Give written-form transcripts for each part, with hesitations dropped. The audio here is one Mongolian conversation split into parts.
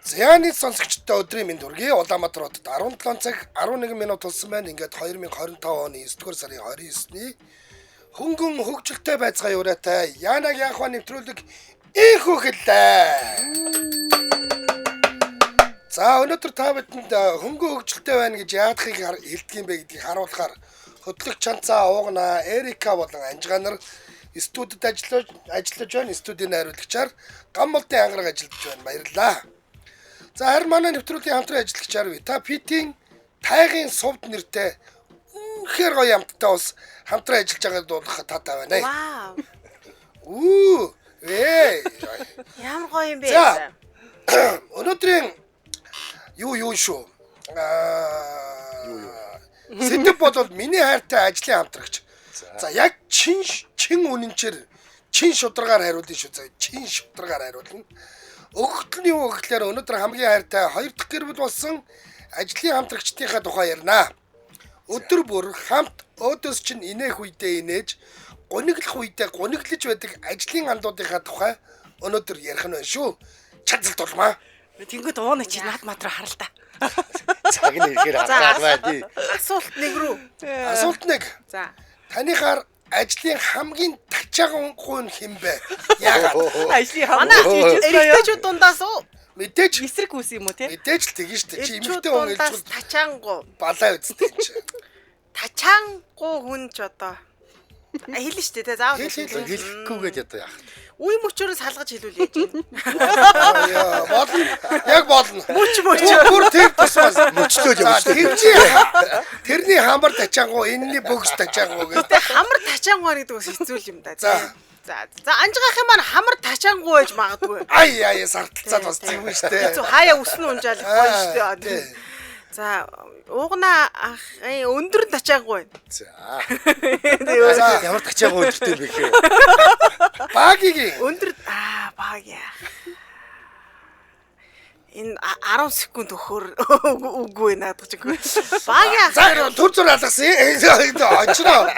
Зяны сонсогчдод өдрийн мэнд хүргэе. Улаанбаатар хотод 17 цаг 11 минут болсон байна. Ингээд 2025 оны 9 дугаар сарын 29-ний хөнгөн хөгжилтэй байцгаая ураатай Янаг Яхва нэвтрүүлэг инхүү хэллээ. За өнөөдөр та бидэнд хөнгөн хөгжилтэй байна гэж яадахыг хэлдэг юм бэ гэдгийг харуулахаар хөтлөгч Чанцаа Уугна, Эрика болон Анжгаа нар студид ажиллаж байна. Студийн найруулагчаар Гамболтын ангараг ажиллаж байна. Баярлалаа. За харин манай нэвтрүүлгийн хамтран ажиллагчаар Вита Питийн тайгын сувд нэртэй үнэхээр гоё амттай ус хамтран ажиллаж байгааг дуулгах таатай байна. Вау. Үү. Ээ. Ямар гоё юм бэ? За. Өнөөдрийн юу шүү. Сэдэв бол миний хайртай ажлын хамтрагч. За яг чин үнэнчээр чин шударгаар хариулна шүү. За чин шударгаар хариулна. Өгөгдөл нь юу гэхлээр өнөөдөр хамгийн хайртай хоёр дахь гэр бүл болсон ажлын хамтрагчдынхаа тухай ярина. Өдөр бүр хамт өөдөөс чинь инээх үедээ инээж, гуниглах үедээ гуниглаж байдаг ажлын андуудынхаа тухай өнөөдөр ярих нь байна шүү. Чанцал тулмаа. Тэнгүүд ууна чи над мат руу харал та. Цаг нь ирэхээр хараад байна тий. Асуулт нэг рүү. Асуулт нэг. За. Таныхаар ажлын хамгийн тачаахан хүн хэн бэ? Яагаад? Ажлын Манай хамгийн эрэгтэйчүүд дундаас уу? Мэдээж эсрэг үс юм уу те? мэдээж л тэгэн шүү дээ. Чи Эрчүүд эмэгтэй хүн дундаас хэлж тачаангу. балаа үсттэй чи. Тачаангу хүн ч одоо хэлнэ шүү дээ те заавал Хэл, хэл, хэлнэ. Хэлэхгүйгээд одоо яах вэ? Үе мөчөөр салгаж хэлүүл яаж юм. Яа, болно. Яг болно. Мөч мөч. Бүр тэр тусмаас Мөчлөө л За, мөчлөө. тэрний тэрний хамар тачаангу, энэний бөгс тачаангу гэх. Тэ хамар тачаангу гэдэг бас хэцүү л юм да. За. За. За анжгаахын маань хамар тачаангу байж магадгүй. Ай ай сарталцаад бас зүгэн шүү дээ. Хэцүү хаяа үсэн унжаал гоё шүү Аа, дээ. тий. За уугна ахын өндөр нь тачаангу байна. За. За. Ямар тачаагүй өдөртэй юм бэ гэхээр. Багигийн Өндөр аа баг яа. Энэ 10 секунд өгөхөр үгүй наадах чиг. Баг яа. За төр зур алгасан. Очроо.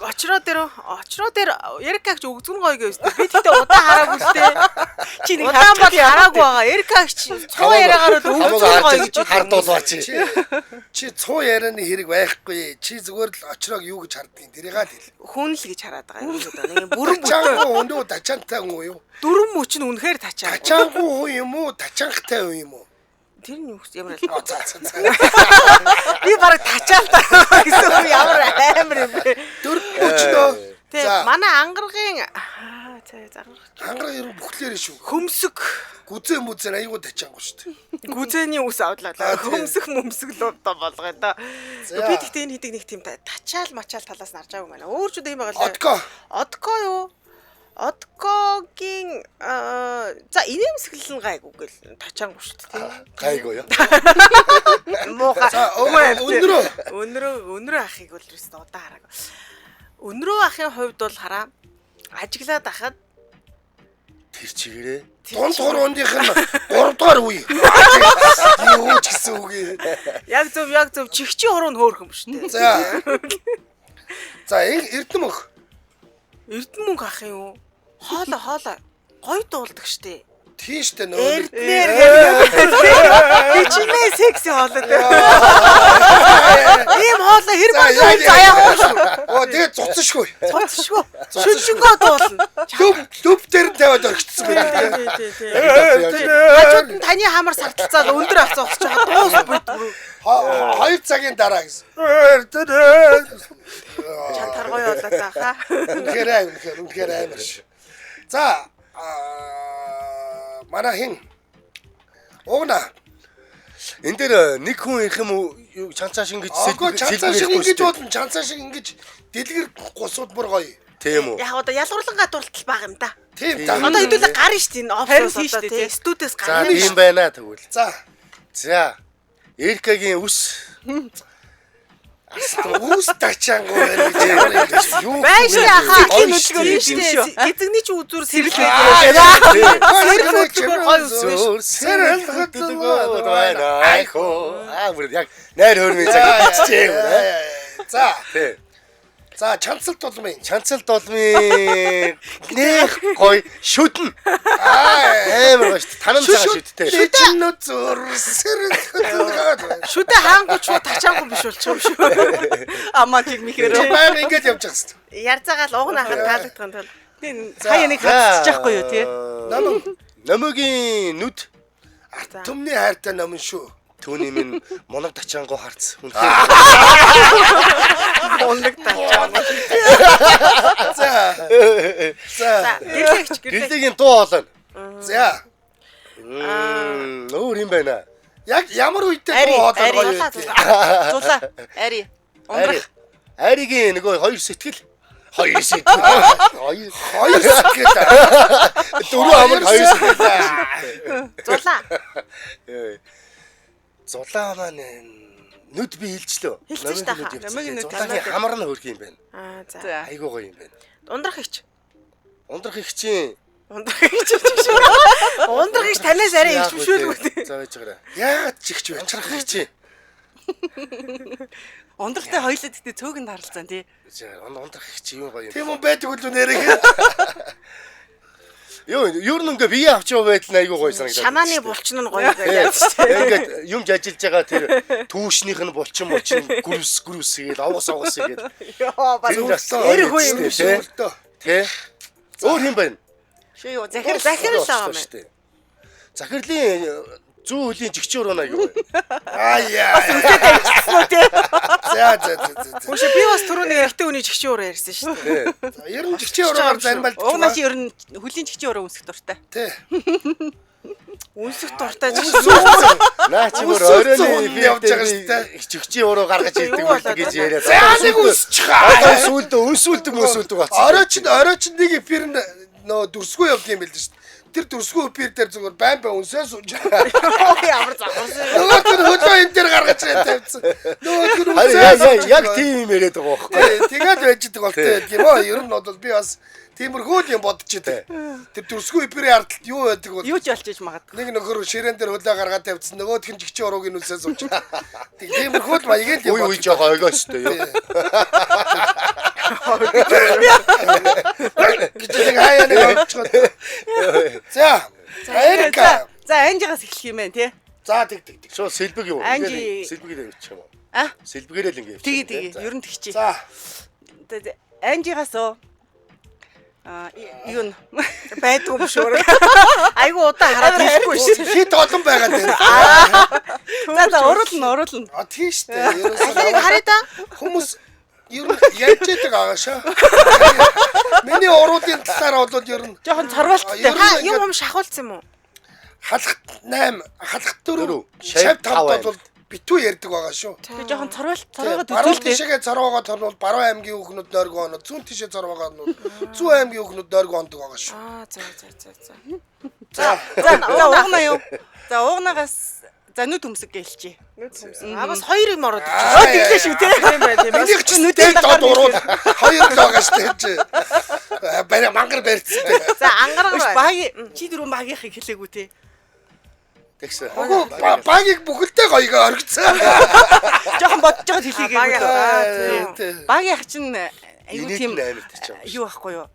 Очроо дээр очроо дээр Эрикагч өгзгөн гоё гэвс. Би тэгтээ удаан хараагүй л дээ. Чи нэг Удаан бол хараагүй байгаа. Эрикагч цуу яриагаар бол өгзгөн гоё гэж хардуулаа чи. Чи цуу ярианы хэрэг байхгүй. Чи зүгээр л очроог юу гэж хардгийг тэрийг л хэл. Хүн л гэж хараад байгаа юм уу нэг бүрэн Тачаангу хүн үү, тачаантай хүн үү юу? дөрвөн мөч нь үнэхээр тачаа. Тачаангу хүн юм уу, тачаанхтай хүн юм уу? Тэр нь юу гэсэн ямар А за за за. Би бараг тачаал та гэсэн үг ямар амар юм бэ? Дөрөв мөчнөө. Тэ За манай ангаргийн аа за за ангараг ангараг ер нь бүхлээр шүү. хөмсөг Гүзээ мүзээ айгуу тачаангу шүү дээ. гүзээний ус авлаа. Аа, тий. Хөмсөх мөмсөг л одоо болгоё да. За. Би тэгтээ энэ хэдийг нэг тийм тачаал мачаал талаас нь харж байгаагүй байна. Өөр ч үгүй юм байгаа лээ. Одко. Одко юу? Одкогийн за инээмсэглэл нь гайгүй гэл тачаангу шүү дээ тийм. Гайгүй юу? Муухай. За өндрөө. Өндрөө ахыг бол юусэн удаан хараагүй. Өндрөө ахын хувьд бол хараа ажиглаад ахад Тэр чигээрээ. Дунд хуруундийнх нь 3 дугаар үе. Юу ч гэсэн үг юм. яг зөв чихчийн хуруу нь хөөрхөн шүү дээ. За. За энэ Эрдэнэ мөнх. Эрдэнэ мөнх ах юм уу? Хоолой хоолой гоё дуулдаг штэ. Тийм шүү дээ нөө. Эрдэнээр хичнээн секси хоолой дээ. Ийм хоолой хэр За баг заяа шүү. Оо тэгээ цуцшгүй. Цуцшгүй. Шүлжэнгөө дуулна. Төв төв дээр нь тавиад орхицсан байх. Тий, тий, тий. Хажууд нь таны хамар сарталцаад өндөр авц зогсож байгаа дуус бүд бүр 2 цагийн дараа гэсэн. Эрдэнэ. чантар гоё болоо за хаа. Үнэхээр аим, үнэхээр үнэхээр амар ш. За манай хин Угна. Энэ дээр нэг хүн ирэх юм уу? Юу, Чанцаа шиг ингэж Агүй чанцаа шиг ярихгүй ингэж шүү дээ. болно. Чанцаа шиг ингэж дэлгэр гусууд бүр гоё. Тийм үү? Яг одоо ялгуурлан гадууртал баг юм да. Тийм та. Одоо хэдүүлээ гарна шүү дээ энэ Харин офсоос тийм одоо шүү дээ, тий тий. студиэс За гарна. тийм байна тэгвэл. За За. Эрикагийн үс үүс тачаангу байна гэж ямар юм бэ? юу Байна шүү дээ хаа. Гоё Тийм шүү шүү дээ. дээ. Эзэгний чи үзүүр сэрэл Аа, байдаг. Сэрэл хөдөлгөөр гоё үс. Зөөр Сэрэл сэрэл хөдөлгөөр хөдөлгөөр байна. Айхоо. Аа бүр яг найр хөрмийн цаг биччихээ юм байна. За Тий. За чанцал тулмын. Чанцал долмын нэх гоё шүдэн. Аа. Амар гоё шүү дээ. Танан цагаан шүдтэй. Шүдэн нөө зөрсөр. Шүдэ хаангуй ч тачаангүй биш болчих юм шүү. Амаа чиг мэхэрээ. Чи байнга ингэж явж байгаа хэвээр. Ярцаагаал угна ахын таалагдсан тул. Хаяа нэг хатчихгүй юу тий? Номон Номогийн нүд арт түмний хайртай номон шүү. түүний минь моног тачаангу харц. Үнэхээр Ундаг тачаангуй. За. За. За гэрлэгч гэрлэг. Гэрлэгийн дуу хоолой. За. Өөр юм байна. Яг ямар үедээ Ари, дуу хоолой ари. гоё Зулаа вэ? зулаа. Зулаа. Ари. Ундрах. Айригийн нөгөө хоёр сэтгэл. Хоёр сэтгэл. Хоёр Хоёр сэтгэл. дөрөв амар хоёр сэтгэл. Зулаа. Зулаа маань нүд би хилжлөө. Хилсэн шүү дээ. Номогийн нүд Зулаагийн хамар нь хөрх юм байна. Аа за. За. Айгуу гоё юм байна. Ундрах ихч. Ундрах их чинь Ундрах ихч биш шүү. Ундрах ихч танаас арай их бишүүлгүй дээ. За байж байгаарай. Яагаад чигч вэ? Ундрах их чинь. Ундрахтай хоёлаа тэгтээ цөөхөнд харалцсан тий. За ундрах их чинь юу гоё юм. Тийм үү байдаг үлээ нэрээ. Юу ер нь ингээ бие авч яваа байдал нь айгуу гоё санагдаад. Шамааны булчин нь гоё Тий. гэдэг шүү дээ. Ингээд юм ажиллаж байгаа тэр түүшнийх нь булчин булчин гүрс гүрс гээл овгос овгос гээл. Йоо бас Тэр бас Нэр хөө юм тий. биш шүү. Тэ. Өөр юм байна. Шүү юу захир Захир л байгаа юм байна. Захирлын зүү хөлийн жигчийн уруу айгуу гоё. Аа яа. тавьчихсан тий. За за за за. Үшээ би бас түрүү нэг эрэгтэй хүний жигчийн ураа ярьсан шүү дээ. Тий. За ер нь жигчийн уруугаар зарималж. Угнаа чи ер нь хөлийн чигчийн ураа өмсөх дуртай. Тий. Үнсэх дуртай жигчийн. Наа чи бүр Өсөлтсөн оройн хүн явж байгаа шүү дээ. Жигчийн уруу гаргаж ирдэг Юу болоод үлдэг гэж байна? яриад. За нэг өсчих аа. Одоо сүүлдээ өнсүүлдэг мөсүүлдэг болсон. Орой чинь нэг эфир нь нөө дүрсгүй явд юм байл шүү дээ. Тэр дүрсгүй эфир дээр зүгээр байн байн өнсөө сууж. Оо ямар завхарсан. Нөгөө тэр хөлөө энэ дээр гаргаж ирээ тавьсан. Нөгөө тэр Харин өнсөө яг сууж. яг тийм юм яриад байгаа байхгүй. Тэгээд байж идэг болтой байдаг юм аа. Ер нь бол би бас тиймэрхүү л юм бодож идэг. Тэр дүрсгүй эфирийн ардталт юу байдаг бол Юу ч болж иж магадгүй. нэг нөхөр ширээн дээр хөлөө гаргаад тавьсан. Нөгөөх нь жигчийн урууг нь үнсээ сууж. Тиймэрхүү л маягийн л юм Үе үе жоо ойгоостой юу. гэж нэг хаяа нэг авчиход. За. Эрика. За анжигаас эхлэх юм байна тий. За тэг тэг тэг. Шууд сэлбэг юу? Анжи. Сэлбэгээр явчих юм уу? А? Сэлбэгээрээ л ингэ явчих. Тэгээ тэгээ ер нь тэгчи. За. Анжигаас оо а юу н Байдгүй юм шүү. Айгу удаан хараад хэлэхгүй шүү. Хит олон байгаа дээр. За за уруулна уруулна. А тийм шүү дээ. Ерөөсөө Алийг харъя да. хүмүүс ер нь ярьж идэг агаашаа. Миний уруудын талаар бол ер нь Жохон цорволттой. Ер нь Та юм ингээд юм шахуулсан юм уу? халахт 8, халахт 4, Дөрөв, шав шав 5 тав бол битүү ярьдаг байгаа шүү. Тэгээ жохон цорволт цорвоод Баруун үзүүлтэй. тишээгээ цорвоогоо торнол баруун аймгийн хүүхнүүд нойргоо оноо, зүүн тишээ цорвоогоо нь зүүн аймгийн хүүхнүүд нойргоо ондог байгаа шүү. Аа за за за за. За. За за уугнаа юу? За уугнаагаас за нүд өмсөг гэлчи. Аа бас хоёр юм ороод Аа, ирчих. Тэглээ шүү тий. Тийм байх тийм. Миний ч нүдэн доод урууд хоёр л байгаа шүү дээ чи. Барь мангар барьцсан. За ангараг Өш байна. баги чи дөрөв багийнхыг хэлээгүй тий. Тэгсэн. Үгүй багийг бүхэлдээ гоёго оргицсан. Жохон бодож байгаад хэлээгүй. Багийн Аа, тий. Багийнх чинь аюу Инээд тийм нь амар тачаа. юу байхгүй юу?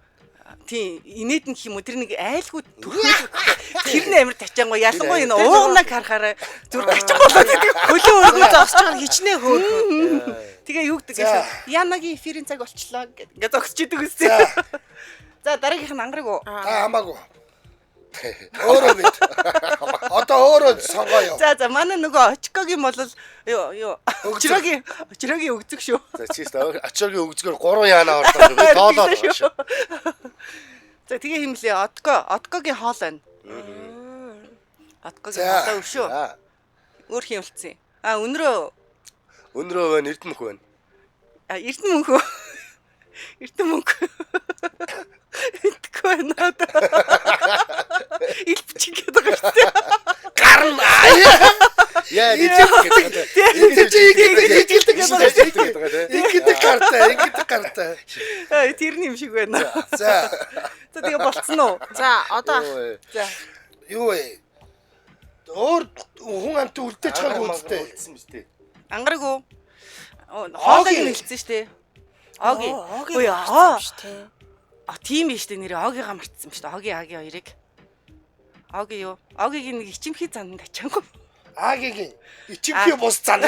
Тийм, инээд нь гэх юм уу тэр нэг айлгүй төрхөл тэр нь амар тачаангуй ялангуяа энэ уугнаг харахаараа зүр гачин болоод идэг. Хөлөө өргөө зогсож байгаа нь хичнээн хөөрхөн. Тэгээ юу гэдэг гэсэн Янагийн эфирийн цаг болчлоо гэд ингээ зогсож идэг үстэй. За дараагийнх нь ангараг уу? Та хамаагүй. Өөрөө мэд. Одоо өөрөө сонгоё. За за манай нөгөө очкогийн бол юу юу Өгзөг. очрогийн очрогийн өгзөг шүү. За чи очоогийн өгзгөр 3 яана орлоо. Би тоолоод байгаа шүү. За тэгээ химлээ отко откогийн хоол байна. Откогийн За. хоолой өшөө. За. Өөр хин үлдсэн. А өнрөө Өнрөө байна, Эрдэнэ мөх байна. А, Эрдэнэ мөнх үү? Эрдэнэ мөнх. Итгэхгүй байна одоо. Илбчих гэдэг байгаа шүү дээ. Гарна. Яа, гэдэг. Энд чи ингэдэг ингэдэг Ингэж гэдэг байгаа тий. ингэдэг гартай, ингэдэг гартай. Аа, Тэр нь юм шиг байна. За, За тэгээ болцсон уу? За одоо Юу вэ? За. юу вэ? Өөр хүн амт үлдээж чагаагүй үстэй. Үлдсэн биз дээ. Ангараг уу? Хоолойг нь хэлсэн шүү дээ. Оги. Оги. Үгүй Аа. аа. А тийм биш үү нэрээ Огигаа мартсан шүү дээ. Оги Аги хоёрыг. Оги юу? Огигийн нэг ичимхий занд ачаангүй. Агийн ичимхий бус зан.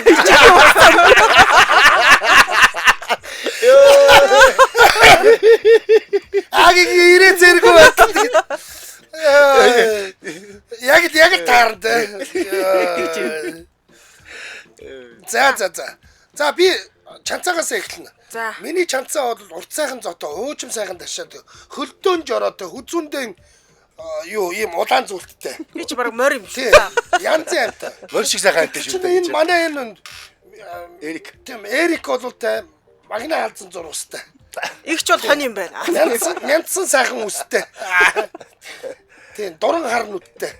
Агийн ирээ зэрэг байлаа. Яг л яг л таарна те. За за за. За би чанцаагаас эхэлнэ. За. Миний чанцаа бол урт сайхан зотой, уужим сайхан ташаад, хөлдөөн жороотой, хүзүүндэн юу ийм улаан зүйлттэй. Би чи баг морь юм Тий. шиг. Янзын амтай. Морь шиг сайхан амтай шүү Чинь дээ. энэ манай энэ Эрик. тийм Эрик бол те магна халдсан зурвастай. Игч бол хонь юм байна. Нянцсан нянцсан сайхан үстэй. Тийм дуран хар нүдтэй.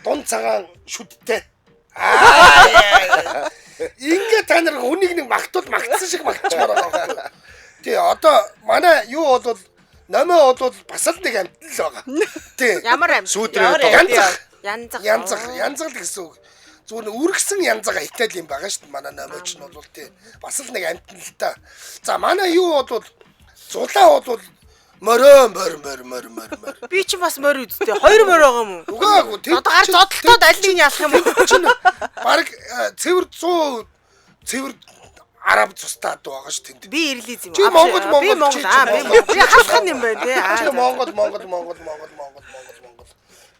Дунд цагаан шүдтэй. Аа. Ингээ та нар хүнийг нэг магтвал магтсан шиг магтчмаар байгаа байхгүй. Тий одоо манай юу бол номоо бол бас л нэг амт л байгаа. Тий. Ямар амт? Сүүдрээ Ямар одоо Янзах. Янзах. Янзах, янзах л гэсэн үг. Зүгээр нь үргэсэн янзаг айтал юм байгаа шүү дээ. Манай номооч нь бол тий. Бас л нэг амт нь л та. За манай юу бол зулаа бол морой морь морь морь морь морь. Би чи бас морь үсттэй. Хоёр морь байгаа юм уу? Үгүй ээ, тэр Одоо гар зодтолтоод аль нэг нь ялах юм уу? чинь баг цэвэр 100% цэвэр араб цустай дуу байгаа шүү тэнд. Би ирлиз юм. Чи Монгол, Би Монгол, Монгол. чи Аа би Монгол. Монгол. Би халах юм байна тий. Аа, Чи за. Монгол Монгол Монгол Монгол Монгол Монгол Монгол.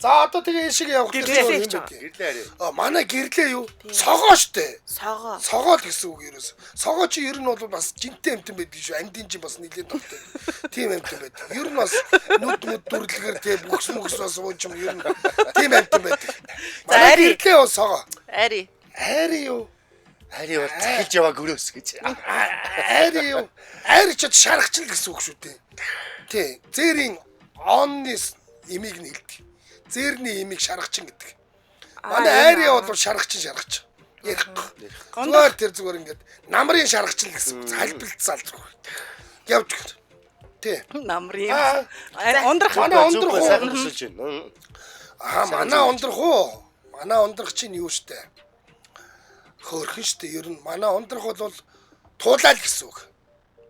За одоо тэгээ энэ шиг явах Гэрлээ юм гэж бэ тий. Гэрлээ арай. А манай гэрлээ юу? Согоо штэ. Согоо. Согоо л гэсэн үг ерөөс. Согоо чи ер нь бол бас жинтэй амтан байдаг шүү. Амьдын жин бас нэлийн дортой. Тийм амтан байдаг. Ер нь бас нүд мүд дүрлэгээр тий бүхс мөхс бас ууж юм ер нь тийм амтан байдаг. Манай ари. гэрлээ бол согоо. Ари. Айри юу? Хари бол захилж яваа гөрөөс гэж. Айри юу? Айри ч шаргач л гэсэн үг шүү дээ. Тий. Зээрийн онны имийг нь хэлдэг. Зээрний имийг шаргачин гэдэг. Манай айри бол шаргачин шаргач. Ярихгүй. Зүгээр тэр зүгээр ингээд намрын шаргачин л гэсэн үг. Залбилцаал зүгээр. Явж өгөх. Тий. Намрын. Аа. Ари ундрах. Манай ундрах уу? Сайхан төсөлж байна. Аа манай ундрах уу? Манай ундрах чинь юу штэ? Хөөрхөн штэ. Ер нь манай ундрах бол туулаа л гэсэн үг.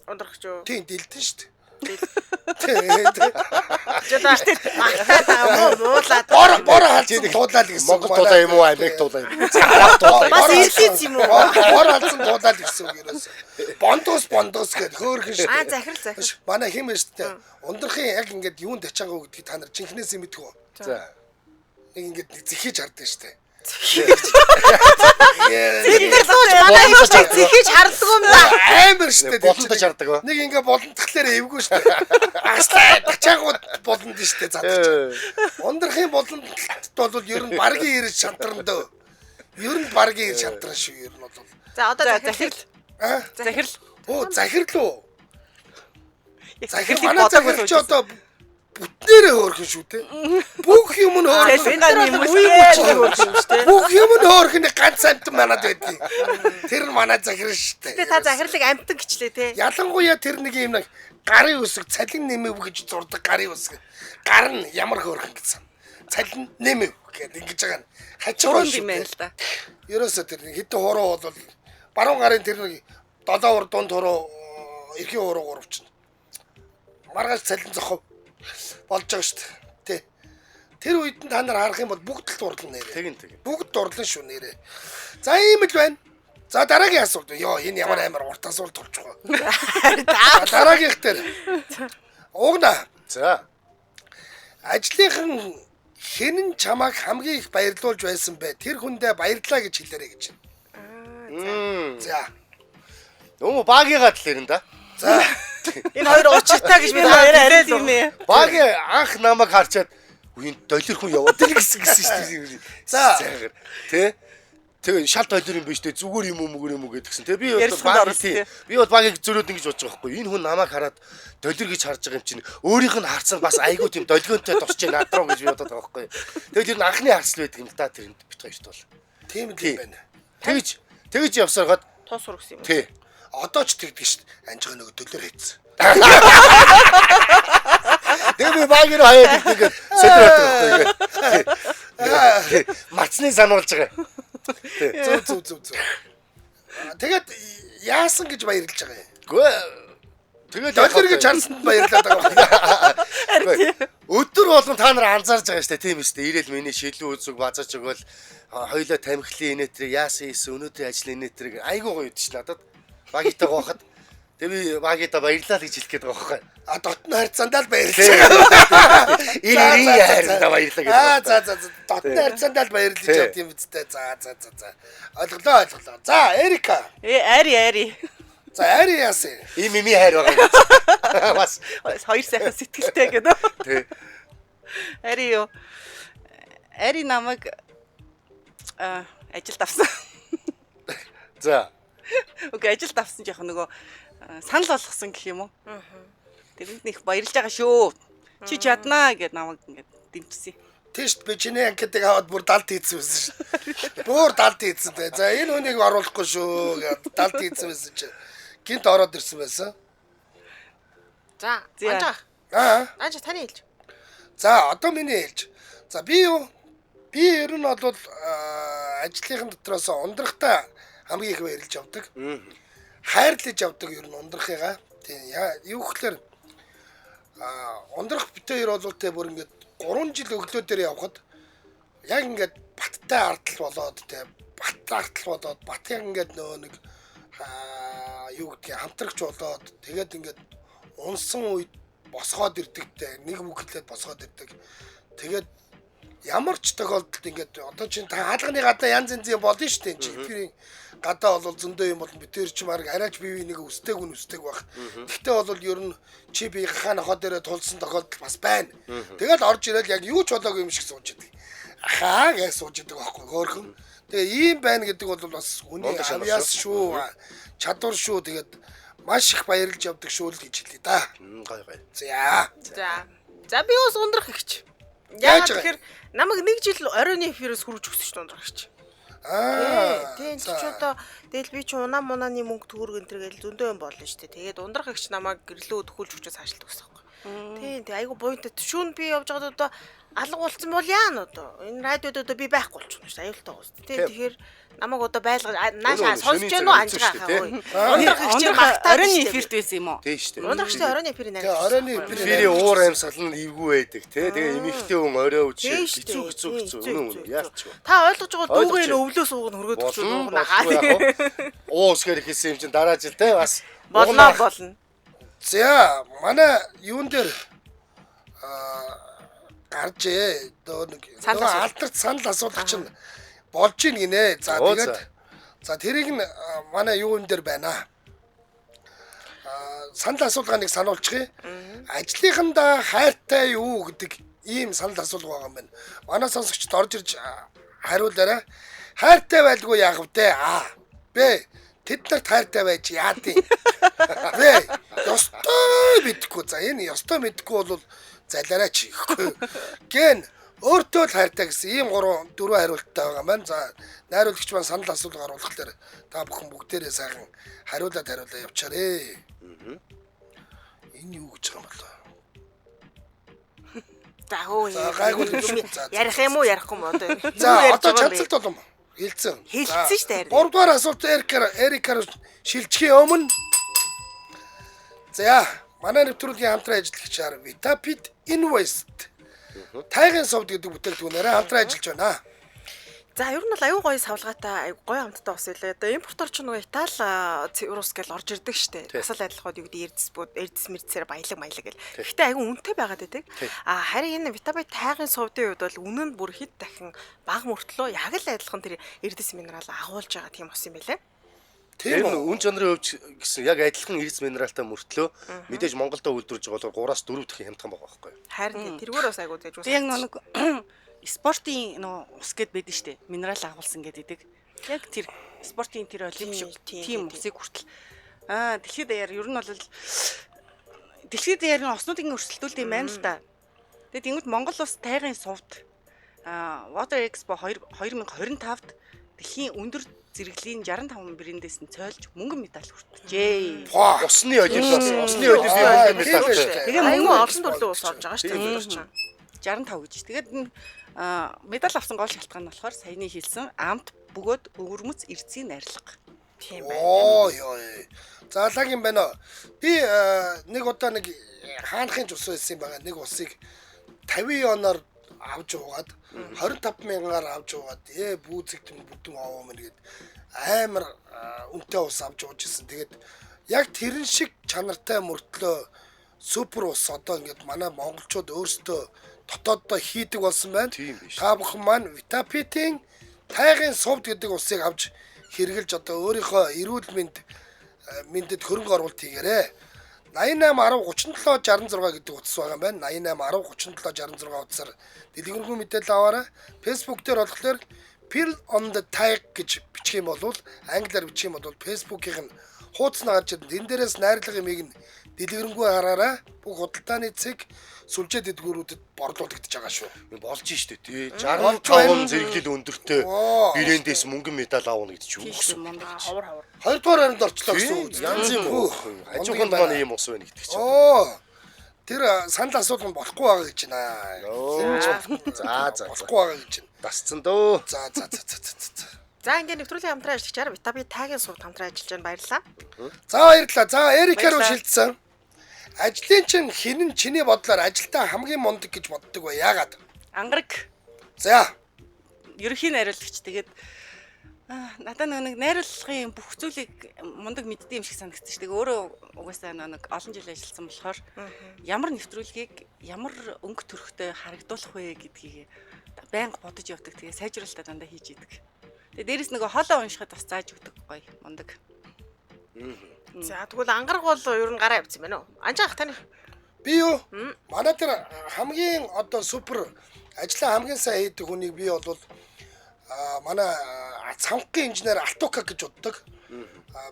Ундрах ч юу. Тийм дэлдэн штэ. Тий. тий. Жолоо магтаад байгаа юм уу? Муулаад. Бор бор халдсан туулаа л гэсэн үг. Монгол туулаа юм уу, Америк туулаа юм уу? Араб туулаа юм Бас уу? ирлиз юм уу? Бор халдсан туулаа л гэсэн үг ерөөс. Бондоос бондоос гэд хөөрхөн штэ. Аа захирал захирал. Манай хэм байна штэ. Ундрахын яг ингээд юунд ачаангаа гэдгийг та нар жинхнээс юм мэдгүй. За. Нэг ингээд нэг зэхэж хардсан штэ. Бид нар сууж манай ихчийг зэхэж харддаг юм да. Амар штэ. Болондож харддаг ба. Нэг ингээ болондхлаар эвгүй штэ. Аслаа тачаагууд болонд штэ задаж. Ундрахын болондолт бол ер нь баргийн ирж шантарна дөө. Ер нь баргийн ирж шантарна шүү ер нь бол. За одоо За захирал. захирал. Аа? Захирал. Оо захирал уу? Захирал Захирлыг манай бодоогүй захирал чи одоо бүтнээрээ хөөрхөн шүү дээ. Бүх юм нь хөөрхөн. Цалингаа нэмэлт Үе мөчийг өөр юм шүү дээ. Бүх юм нь хөөрхөн нэг ганц амтан манад байдгийг. Тэр нь манай захирал шүү дээ. Гэтэ та захирлыг амтан гिचлээ те. Ялангуяа тэр нэг юм нэг гарын үсэг цалин нэмэв гэж зурдаг гарын үсэг. Гар нь ямар хөөрхөн гэсэн. Цалин нэмэв гэдэг ингэж байгаа нь. Хачир Хуруунд юм байна л да. Ерөөсөө тэр нэг хэдэн хуруу бол баруун гарын тэр нэг долоо ур дунд хуруу эрхийн хуруу гурав чинь. Маргааш цалин зохив болж байгаа шүү дээ. Тэ. Тэр үед нь та нар харах юм бол бүгд л дурлан нэрээ. Тэгин тэгин. Бүгд дурлан шүү нэрээ. За ийм л байна. За дараагийн асуулт. Йоо энэ ямар амар урт асуулт болчих вэ? За дараагийнх дээр. Угна. За. Ажлынхан хэн нь чамайг хамгийн их баярлуулж байсан бэ? Тэр хүндээ баярлалаа гэж хэлээрэй гэж. За. Өө багийнхаа талаар юм да. За. Энэ хоёр уучиртай гэж би Энэ хоёр арай тийм ээ. Багийн анх намайг харчаад үгүй энэ доллар хүн яваад ир гэсэн гэсэн шүү дээ. За. Сайхар. Тэ? Тэгээ шал доллар юм биш үү? Зүгээр юм уу мөгөр юм уу гэдгсэн. Тэгээ би одоо Ярьсанд багийг орсон, тий. тий. Би бол багийг зөрөөд ингэж бодож байгаа байхгүй. Энэ хүн намайг хараад доллар гэж харж байгаа юм чинь өөрийнх нь харцсан бас айгүй тийм долгионтой тусч над руу гэж би бодоод байгаа байхгүй. Тэгээ тэр нь анхны харцал байдаг юм л да тэрэнд бит хоёрт бол. Тийм л Тий. юм байна. Тэгж тэгж явсаргаад Тус сургасан юм. тий. Одоо ч тэгдэг шүү дээ. Анжгаа нөгөө төлөр хийцэн. Тэгээ би багийг хаяад ингээд солиор байдаг байхгүй. Тий. Марцны сануулж байгаа. Тий. Зөв зөв зөв зөв. Тэгээд яасан гэж баярлж байгаа юм. Гүй Тэгээд Доллар гэж харсанд баярлаад байгаа юм. Өдөр болгон та нар анзаарж байгаа шүү дээ, тийм үү? Ирээл миний шилүү үзэг базаж өгөөл хоёлоо тамхилын инээтрийг яасан хийсэн өнөөдрийн ажлын инээтрийг айгуу гоё үүдэж надад. Багитай гоохот. Тэгээ би багита баярлалаа л гэж хэлэх гээд байгаа байхгүй. А дотны харьцаандаа л баярлаж байгаа. Ир ирийн хайртаа баярлалаа гэж. Аа за за за дотны харьцаандаа л баярлаж явд юм үстэй. За за за за. Ойлголоо ойлголоо. За Эрика. Э ари ари. За Ари яасан? Им ими хайр байгаа юм. Бас Хоёр сайхан сэтгэлтэй гэдэг. тий. Ари юу? Ари намайг ажилд авсан. За. Үгүй ажилд авсан ч яг нөгөө санал болгосон гэх юм уу? Тэрэнд нэг баярлж байгаа шүү. Чи чаднаа гэд намайг ингээд дэмжсэн. Тийш би чиний анкетыг аваад бүр далд хийцэн байсан шүү. Бүр далд хийцэн те. За энэ хүнийг оруулахгүй шүү гэд далд хийцэн байсан чи. Гинт ороод ирсэн байсан. За, За. анжаа. Аа. Анжаа таны хэлж. За одоо миний хэлж. За би юу? Би ер нь бол ажлынхан дотроос ундрахтаа хамгийн их баярлж авдаг. Хайрлаж авдаг ер нь ундрахыгаа. Тийм юу гэхээр ундрах битээр бол тэ бүр ингээд 3 жил өглөө дээр явхад яг ингээд баттай ардл болоод тэ бат ардл болоод бат яг ингээд нөгөө нэг юу гэдгийг хамтрагч болоод тэгээд ингээд унсан үед босгоод ирдэгтэй нэг бүхлээд босгоод ирдэг. Тэгээд ямар ч тохиолдолд ингээд одоо чинь та хаалганы гадаа янз янзын болно шүү дээ. Чи эфирийн гадаа бол зөндөө юм бол битэр чи баг арайч бие биенийг өстэйг үн өстэйг байх. Гэхдээ бол ер нь чи бие хаа нохоо дээрээ тулсан тохиолдол бас байна. Тэгэл орж ирэл яг юу ч болоогүй юм шиг сууж идэг. Ахаа гэж сууж идэг байхгүй хөөрхөн. Тэгээ ийм байна гэдэг бол бас хүний Мундаг шанал авьяас шүү, чадвар шүү. Тэгээд маш их баярлж явдаг шүү л гэж хэлье да. Гой гой. За. За. За би бас ундрах гихч. Яаж Яагаад байгаа? тэгэхээр намайг нэг жил оройн эфирээс хөрөж өгсөн шүү дээ ундрах гихч. Аа. Тийм за. чи одоо тэгэл би чи унаа мунааны мөнгө төгрөг энэ төр гэл зөндөө юм болно шүү дээ. Тэгээд ундрах гихч намайг гэрлөө төхүүлж өгчөө цаашлаад өгсөн байхгүй. Тийм тийм айгу буянтай. Шүүн би явж байгаад одоо алга болцсон бол яана одоо. Энэ радиод одоо би байхгүй болчихно шүү дээ. Аюултай гоос. Тийм тэгэхээр намайг одоо байлгаж нааша Өнөө сонсож шөнийн гэнэ үү цаг анжгаа үзсэн хаа шүү ой. дээ, Ундрах гихч Ундрах магтаад оройн шүү дээ. эфирт байсан юм уу? Тийм шүү дээ. Ундрах гихч оройн эфирийн Тэгээ оройн эфирийн Эфирийн уур амьсгал нь эвгүй байдаг тий. Тэгээ эмэгтэй хүн орой үжи Тийм хэцүү хэцүү хэцүү үнэн үнэн яалч вэ? Та ойлгож байгаа Ойлгож дүүгээ нь байна. өвлөө сууг нь хөргөд өгч Болно уугна. болгүй яг уу. Уу усгээр ихсэн юм чинь дараа жил те бас Болно болно. За манай юун дээр гарчээ. Дөө нэг Санал нөгөө асуулт. алдарт санал асуулга чинь болж ийн гинэ. За Оо, тэгээд за. за тэрийг нь манай юун дээр байна. Санал асуулгааг нэг сануулчихъя. Ажлынхандаа хайртай юу гэдэг ийм санал асуулга байгаа юм байна. Манай сонсогчд орж ирж хариулаарай. Хайртай байлгүй яах вэ? А. Б. Тэд нарт хайртай байж яа тийм. Б. Ёстой мэдхгүй. За энэ ёстой мэдхгүй бол залаарай чи гэхгүй. Гэн өөртөө л хайртай гэсэн ийм 3 4 хариулттай байгаа маань. За найруулагч маань санал асуулга оруулахлаар та бүхэн бүгдээрээ сайхан хариулаад хариулаа явчаарэ. Энэ юу гэж байгаа юм бол? За хөө. За, гайгүй л юм. За, за. Ярих юм уу ярихгүй юм уу одоо. За Юу ярьж одоо байгаа юм бэ? чанцалт болон хэлцэн. Хэлцсэн шүү дээ, харин. 3 дугаар асуулт Эрикар Эрикар шилжихийн өмнө За манай нэвтрүүлгийн хамтран ажиллагчаар Vitapit Invest Тайгын сувд гэдэг бүтээгдэхүүнээрээ хамтран ажиллаж байна. За ер нь бол аюу гоё савлгаатай аюу гоё амттай ус илээ. Одоо импортор ч нөгөө Итали рус гэл орж ирдэг штэ. Бас л адилхан юу гэдэг эрдэс бод эрдэс мэрдэсээр баялаг маялаг гэл. Гэхдээ аюу үнэтэй байгаад байдаг. А харин энэ Витабай тайгын сувдын хувьд бол үнэ нь бүр хэд дахин бага мөртлөө яг л адилхан тэр эрдэс минерал агуулж байгаа тийм ус юм байлээ. Тийм Тэр нь үү? үн чанарын хувьд гэсэн яг адилхан эрдэс минералтай мөртлөө мэдээж Монголдо үйлдвэрлэж байгаа болохоор 3-4 дахин хямдхан байгаа байхгүй юу? Харин тэргээр бас аюу зэж ус. Тэг яг нэг спортын нөө ус гэд байдаг штэ. Минерал агуулсан гэдэг. Яг тэр спортын тэр олимп шиг Тийм, тийм тийм, усыг хүртэл дэлхийд даяар ер нь бол дэлхийд даяар нь уснуудын өрсөлдөөлт юм байна л да. Тэгээд тэнгууд Монгол улс тайгын сувд Water Expo 2025-д дэлхийн өндөр зэрэглэлийн 65 брэндээс нь цойлж мөнгөн медаль хүртжээ. Паа. Усны олимпиас, усны олимпийн Аа, мөнгөн тийм медаль. шүү дээ. Тэгээ Аюу мөнгө олон төрлийн ус орж байгаа штэ Тийм. тэр чинь. 65 гэж. Тэгээд медаль авсан гол шалтгаан нь болохоор саяны хэлсэн амт бөгөөд өвөрмөц эрдэсийн найрлага. Тийм байна. Оо ёо. За лаг юм байна. Би нэг удаа нэг хаанхын ус байсан юм байгаа. Нэг усыг 50 оноор авч уугаад 25 мянгаар авч уугаад бүүзэгтэн бүтэн овоо мэн гээд амар үнэтэй ус авч ууж исэн. Тэгээд яг тэрэн шиг чанартай мөртлөө супер ус одоо ингээд манай монголчууд өөрсдөө дотооддоо хийдэг болсон байна. Та бүхэн маань Vitapit-ийн тайгын сувд гэдэг усыг авч хэрглэж одоо өөрийнхөө эрүүл мэндэд хөрөнгө оруулалт хийгээрэй. 88 10 37 66 гэдэг утас байгаа юм байна. 88 10 37 66 утасаар дэлгэрэнгүй мэдээлэл аваарай. Facebook дээр болохоор Pill on the Tag гэж бичих юм бол англиар бичих юм бол Facebook-ийн хуудас нь гарч ирнэ. Энэ дээрээс найрлага юмыг нь дэлгэрэнгүй хараарай. Бүх худалдааны цэг сүлжээ дэдгүүрүүдэд борлуулагдаж байгаа шүү. Болж штэ тий. 65 зэрэглэл өндөртэй брэндээс мөнгөн медаль аавна гэдэг чинь юу гэсэн үг. Ховор ховор. 2 дугаар байранд орчлоо гэсэн үг. Янз юм уу. Хажууханд маань ийм ус байна гэдэг чинь. Оо. Тэр санал асуулга нь болохгүй байгаа гэж байна. За за. Болохгүй байгаа гэж байна. Дасцсан дөө. За за за за за. За ингээд нэвтрүүлгийн хамтран ажиллагчаар Витаби тагийн сувд хамтран ажиллаж байна. Баярлалаа. За баярлалаа. За Эрика руу шилжсэн. Ажлын чинь хинэн чиний бодлоор ажилдаа хамгийн мундаг гэж боддог вэ? Яагаад? Ангараг. За. Ерөнхий найруулагч тэгээд надад нэг найруулгын бүх зүйлийг мундаг мэддэг юм шиг санагдсан шүү дээ. Өөрөө угаасаа нэг олон жил ажилласан болохоор ямар нэвтрүүлгийг ямар өнгө төрхтэй харагдуулах вэ гэдгийг байнга бодож явдаг. Тэгээ сайжруулалтаа дандаа хийж идэг. Тэгээ дээрэс нөгөө хоолоо уншихад бас зааж өгдөг гоё мундаг. За тэгвэл ангараг бол ер нь гараа явцсан байна уу? Анжаах таны. Би юу? Манай тэр хамгийн одоо супер ажлаа хамгийн сайн хийдэг хүнийг би бол манай цамхгийн инженер Алтука гэж боддог.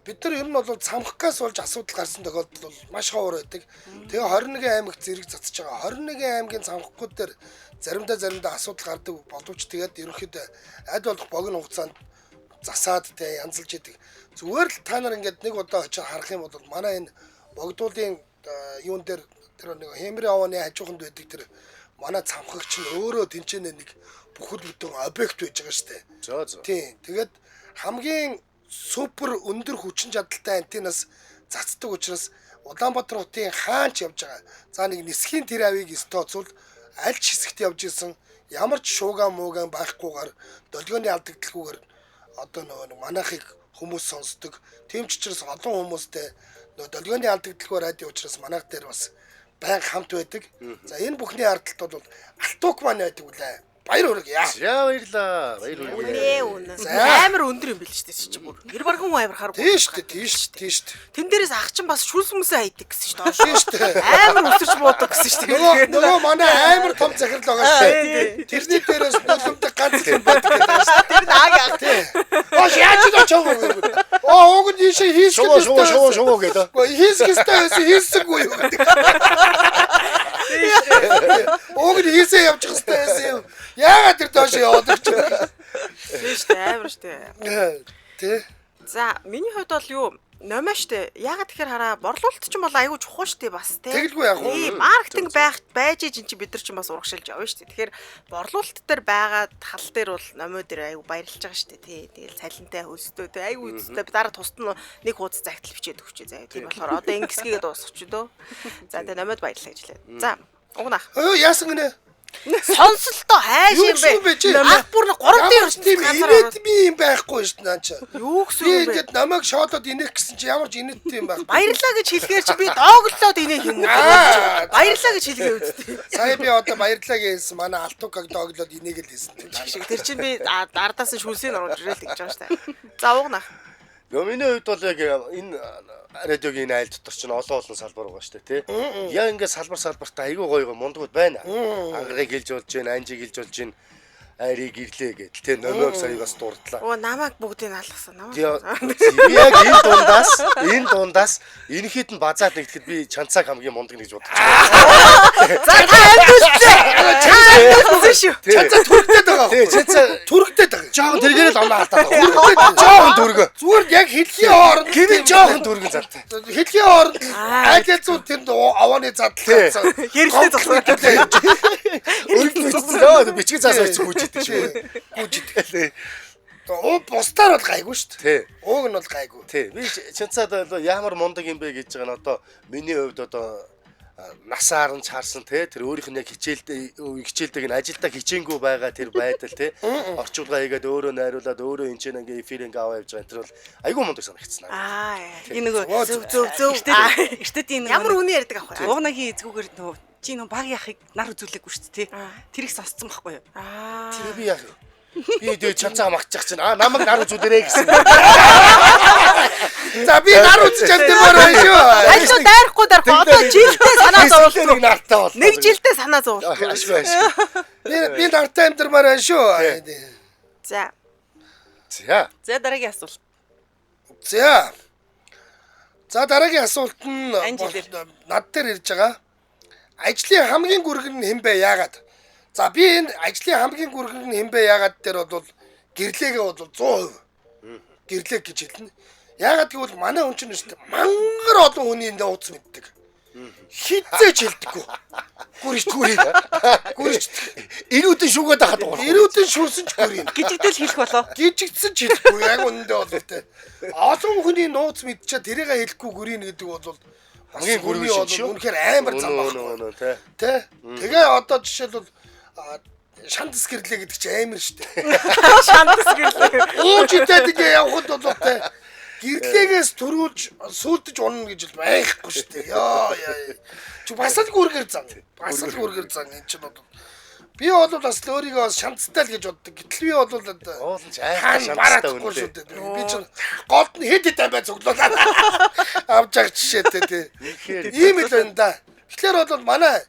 Бид нар ер нь бол цамхгаас болж асуудал гарсан тохиолдол бол маш ховор байдаг. Тэгээ 21 аймагт зэрэг цацж байгаа. 21 аймгийн цамхгууд дээр заримдаа асуудал гардаг боловч тэгээд ерөнхийдөө аль болох богино хугацаанд засаад тэ янзалж идэг. Зүгээр л та нар ингээд нэг удаа очиж харах юм бол манай энэ богдуулын юун дээр тэр нэг хэмрийн овооны хажууханд байдаг тэр манай цамхагч нь өөрөө тэнцэнэ нэг бүхэл бүтэн объект байж байгаа шүү дээ. Зөө зөө. Тийм. Тэгээд хамгийн супер өндөр хүчин чадалтай антеннаас цацдаг учраас Улаанбаатар хотын хаанч явж байгаа. За нэг нисхийн тэр авийг тооцвол аль ч хэсэгт явж исэн ямар ч шууган мууган байхгүйгээр долгионы алдагдalgүйгээр одоо нөгөө манайхыг хүмүүс сонсдог. Тийм ч учраас олон хүмүүстэй нөгөө долгионы алдагдalгүй радио учраас манайх дээр бас байнга хамт байдаг. За энэ бүхний ардталт бол Алтук маань байдаг үлээ. Баяр хүргэе. За баярлаа. Баяр хүргэе. Үнэ. Амар өндөр юм бил шүү дээ чи бүр. Гэр барган хүн амар харгүй. Тийм шүү дээ, тийм шүү, тийм шүү. Тэн дээрээс ах чинь бас шүлс хүмүүсээ хайдаг гэсэн шүү дээ. Тийм шүү дээ. Амар өсөрч буудаг гэсэн шүү дээ. Нөгөө манай амар том захирал байгаа шүү дээ. Тэрний дээрээс нулимдаг ганц юм байдаг гэдэг шүү дээ. Тэр нь аг ах. Оо яаж ч очоо. Оо уг нь ийшээ хийсгэх Шувуу шувуу шувуу гэдэг. Хийсгэх ёстой байсан хийсэхгүй юу гэдэг. Уг нь хийсээ явчих ёстой байсан юм. Яагаад тэр доош яваад ирчих вэ? Тийм шүү дээ, амар шүү дээ. Тэ. За, миний хувьд бол юу номоо штэ. Яагаад тэгэхээр хараа борлуулалт ч юм бол айгүй чухал штэ бас тий. Тэгэлгүй яг уу. Тийм, маркетинг байх байж ижин чи бид нар ч бас урагшилж явна штэ. Тэгэхээр борлуулалт дээр байгаа тал дээр бол номоо дээр айгүй баярлж байгаа штэ тий. Тэгэл цалинтай хөлсдөө тий айгүй үстэй дараа тусад нь нэг хуудас загтал бичээд өгчээ заяа. Тийм болохоор одоо ингэсгээд дуусгач дөө. За тэгээ номод баярлалаа гэж лээ. За, угнах. Өө яасан гинэ? Сонсолтоо хайш Юу юм гэсэн юм бэ бэ? чи? Ах бүр нэг 3D Ямар ч тийм ертөнцийн ганцаар ороод инээдми юм байхгүй шүү дээ наа чи. юу гэсэн Би юм бэ? ингээд намайг шоолоод инех гэсэн чи ямар ч инээдтэй юм байхгүй. Баярлаа гэж хэлэхээр чи би дооглоод инех юм уу? Аа. Баярлаа гэж хэлгээ үсттэй. Сая би одоо баярлалаа гэсэн манай Алтукаг дооглоод инег л хийсэн. Шиг тэр чинь би ардаас нь шүлсийг оруулж ирэл гэж байгаа шүү дээ. За уугнах. Нөгөө миний хувьд бол яг энэ радиогийн энэ айл дотор чинь олон олон салбар байгаа шүү дээ тий. Яг ингээд салбар салбартаа айгүй гоё гоё мундагуд байна. Ангарыг хэлж болж байна, анжиг хэлж болж байна, айрыг ирлээ гэдэл тий. Номойг сая бас дурдлаа. Оо намайг бүгдийг алгасан. Намайг. Яг энэ дундаас энэхэд нь базаад нэгтгэхэд би чанцааг хамгийн мундаг гэж бодож байна. За та амьдулцээ. Та амьдулсан шүү. Чанцаа түргдээд байгаа. Тий, чанцаа Түргдээд байгаа. жоохон тэргээр л оноо алдаад байгаа. Жоохон түргэн. Зүгээр яг хэлхийн хооронд Гэмэн жоохон түргэн зартай. Хэлхийн хооронд аль язуу тэнд овооны задлал гарсан. Хэрэлдээ зогсоо. Өргөн бичсэн. Бичгийн цаас очиж гүйж идэг шүү. Гүйж идэг. Уу бусдаар бол гайгүй шүү дээ. Тий. Ууг нь бол гайгүй. Тий. Би чанцаад бол ямар мундаг юм бэ гэж байгаа нь одоо миний хувьд одоо насаар нь чаарсан те тэр өөрийнх нь яг хичээлдэг нь ажилдаа хичээнгүй байгаа тэр байдал те орчуулга хийгээд өөрөө найруулад өөрөө энэ ч ингээ эфир ингээ аваа явж байгаа тэр бол айгүй мундаг санагдсан. Аа. Энэ нөгөө Зөв зөв зөв. Эртээд энэ Ямар үний ярьдаг ах вэ? Уугнагийн эзгүүгээр нөгөө чи нөгөө баг яхыг нар үзүүлээгүй шүү дээ тий. Тэрийг сонсцсон байхгүй юу? Аа. Тэр би яах вэ? Би дөө чанцаа магчих чинь аа намайг нар үзүүлээрэй гэсэн. За би нар үзэж амтмаар байна шүү. Аль дайрахгүй дайрахгүй одоо жилдээ санаа зовлоо. Нэг нартай боллоо. Нэг жилдээ санаа зовлоо. Ашгүй ашгүй. Би нартай амтмаар байна шүү. За. За. За дараагийн асуулт. За. За дараагийн асуулт нь над дээр ирж байгаа. Ажлын хамгийн гүргэр нь хэн бэ? Яагаад? За би энэ ажлын хамгийн гүргэр нь хэн бэ? Яагаад дээр бол гэрлээгээ бол 100% гэрлээ гэж хэлнэ. Яагаад гэвэл манай хүн чинь шүү дээ мангар олон хүний нууц мэддэг. Хизээч хэлдэггүй. Гүрч Гүрий. гүрч Ирүүдэн шүүгээд байхад байгаа. ирүүдэн шүүсэн ч гүрий. Гжигдэл хэлэх болоо. Гжигдсэн ч хэлэхгүй яг үнэндээ бол тэ. Олон хүний нууц мэдчихэд тэрийг хэлэхгүй гүрий гэдэг бол Хамгийн гүргэр бол шин шүү. үнэхээр амар зам Үнэ байхгүй. тэ. Тэ? Тэгээ одоо жишээлбэл шандас гэрлээ гэдэг чинь амар шүү дээ. Шандас гэрлээ. Ууж идээд ингээ явхад бол тэ гэрлээгээс төрүүлж сүйдэж унна гэж л байхгүй шүү дээ. Йоо яа. Чи бас л гүргэр зам. Бас л гүргэр зам энэ чинь бол би бол бас л өөрийгөө бас шандастай л гэж боддог. Гэтэл би бол одоо Уулын ч айхтар хаан шандастай бараадахгүй үнэ. шүү дээ. Би чинь голд нь хэд хэд амбай цуглуулаад авч байгаа жишээтэй тий. Үнэхээр Ийм л байна да. Тэгэхээр бол манай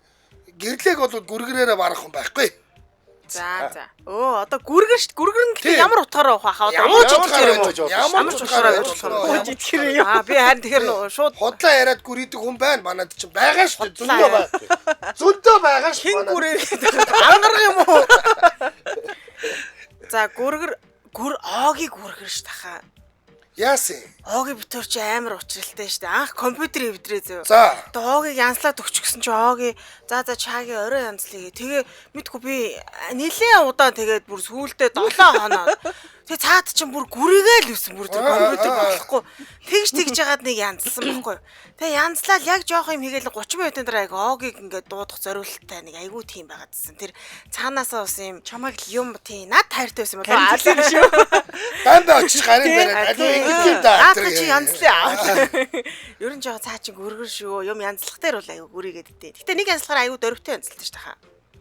гэрлээг бол гүргэрээрээ барах хүн байхгүй. За за. Өө одоо гүргэр шүү. Гүргэр нь Тий. гэхдээ ямар утгаараа ухаах вэ? Одоо Ямар ч ууж утгаараа итгэр юм уу? байж болох. Ямар ч утгаараа байж болох. Ууж итгэр юм. Аа би харин тэгэхээр нөө шууд Худлаа яриад гүрийдэг хүн байна. Манад чинь байгаа шүү дээ. Худлаа Зөндөө байна. Зөндөө байгаа шүү. хин манад. гүрээ ангарах юм уу? За гүргэр гүр оогийн гүргэр шүү тахаа. Яасан? Оогийн битүүр чи амар учралтай шүү дээ. Анх компьютер эвдрээ зөө. За. Одоо оогийг янзлаад өгч гисэн чи оогийн за за чагийн орой янзлая. Тэгээ мэдгүй би нилээн удаан тэгээд бүр сүүлдээ 7 хоноо. Тэгээ цаад чинь бүр гүрийгээ л өсөн бүр тэр компьютер болохгүй. Тэгж тэгж жагаад нэг янзлсан байхгүй юу. Тэгээ янзлал яг жоох юм хийгээл 30 минутын дараа яг оогийг ингээд дуудах зориулттай нэг айгүй тийм байгаадсэн. Тэр цаанаасаа бас юм Чамайг юм тийм над хайртай байсан болоо. Харин шүү. Бамбай очиж гарын бариад алуу ингэдэг юм да. Наад чи янзлаа. Ер нь жоо цаа чи гүргэр шүү. Юм янзлах дээр бол айгүй гүрийгээд дээ. Гэтэ нэг янзлахаар айгүй дөрвтэй янзлалтай шүү дээ.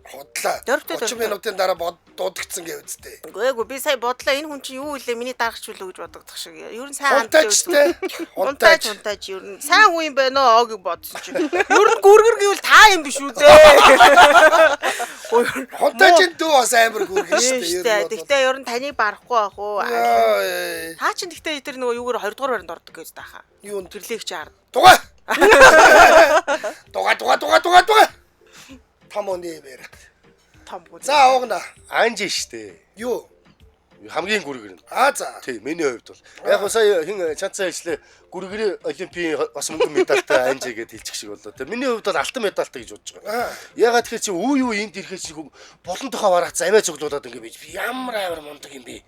Худлаа. Дөрвтэй, 30 дөрвтэй. минутын дараа дуудагдсан гэвцтэй. Үгүй эгүй би сая бодлоо энэ хүн чинь юу илээ миний дарагч үлээ гэж бодогдох шиг. Ер нь сайн Хунтаач те. Хунтаач Хунтаач. хунтаач ер нь сайн хүн юм байна оо гэж бодсон чинь. Ер нь гүргэр гэвэл та юм биш үү дээ. Хунтаачийн дүү бас амар гүргэн шүү шүү дээ. дээ. Тэгтээ ер нь таныг барахгүй ах уу. Яа. Та чинь тэгтээ тэр нөгөө юугаар 20 дугаар байранд ордог гэж таахаа. Юу н Гэрлийг чи ард. Дугаа. Дугаа дугаа дугаа дугаа дугаа. Том оны юм яриа. Том гүр. За уугна. Анж штэ. Юу? Хамгийн гүргэр нь. Аа за. Тий, миний хувьд бол. Яг гоо сая хин чанцаа хэлслээ гүргэрийн олимпийн бас мөнгөн медальтай анж гээд хэлчих шиг боллоо. Тэ миний хувьд бол алтан медальтай гэж бодож байгаа. Ягаад тэгэхээр чи үе юу энд ирэхэд чи хүн болон тохоо бараац амиа цуглуулад ингээ би ямар амар мундаг юм бэ?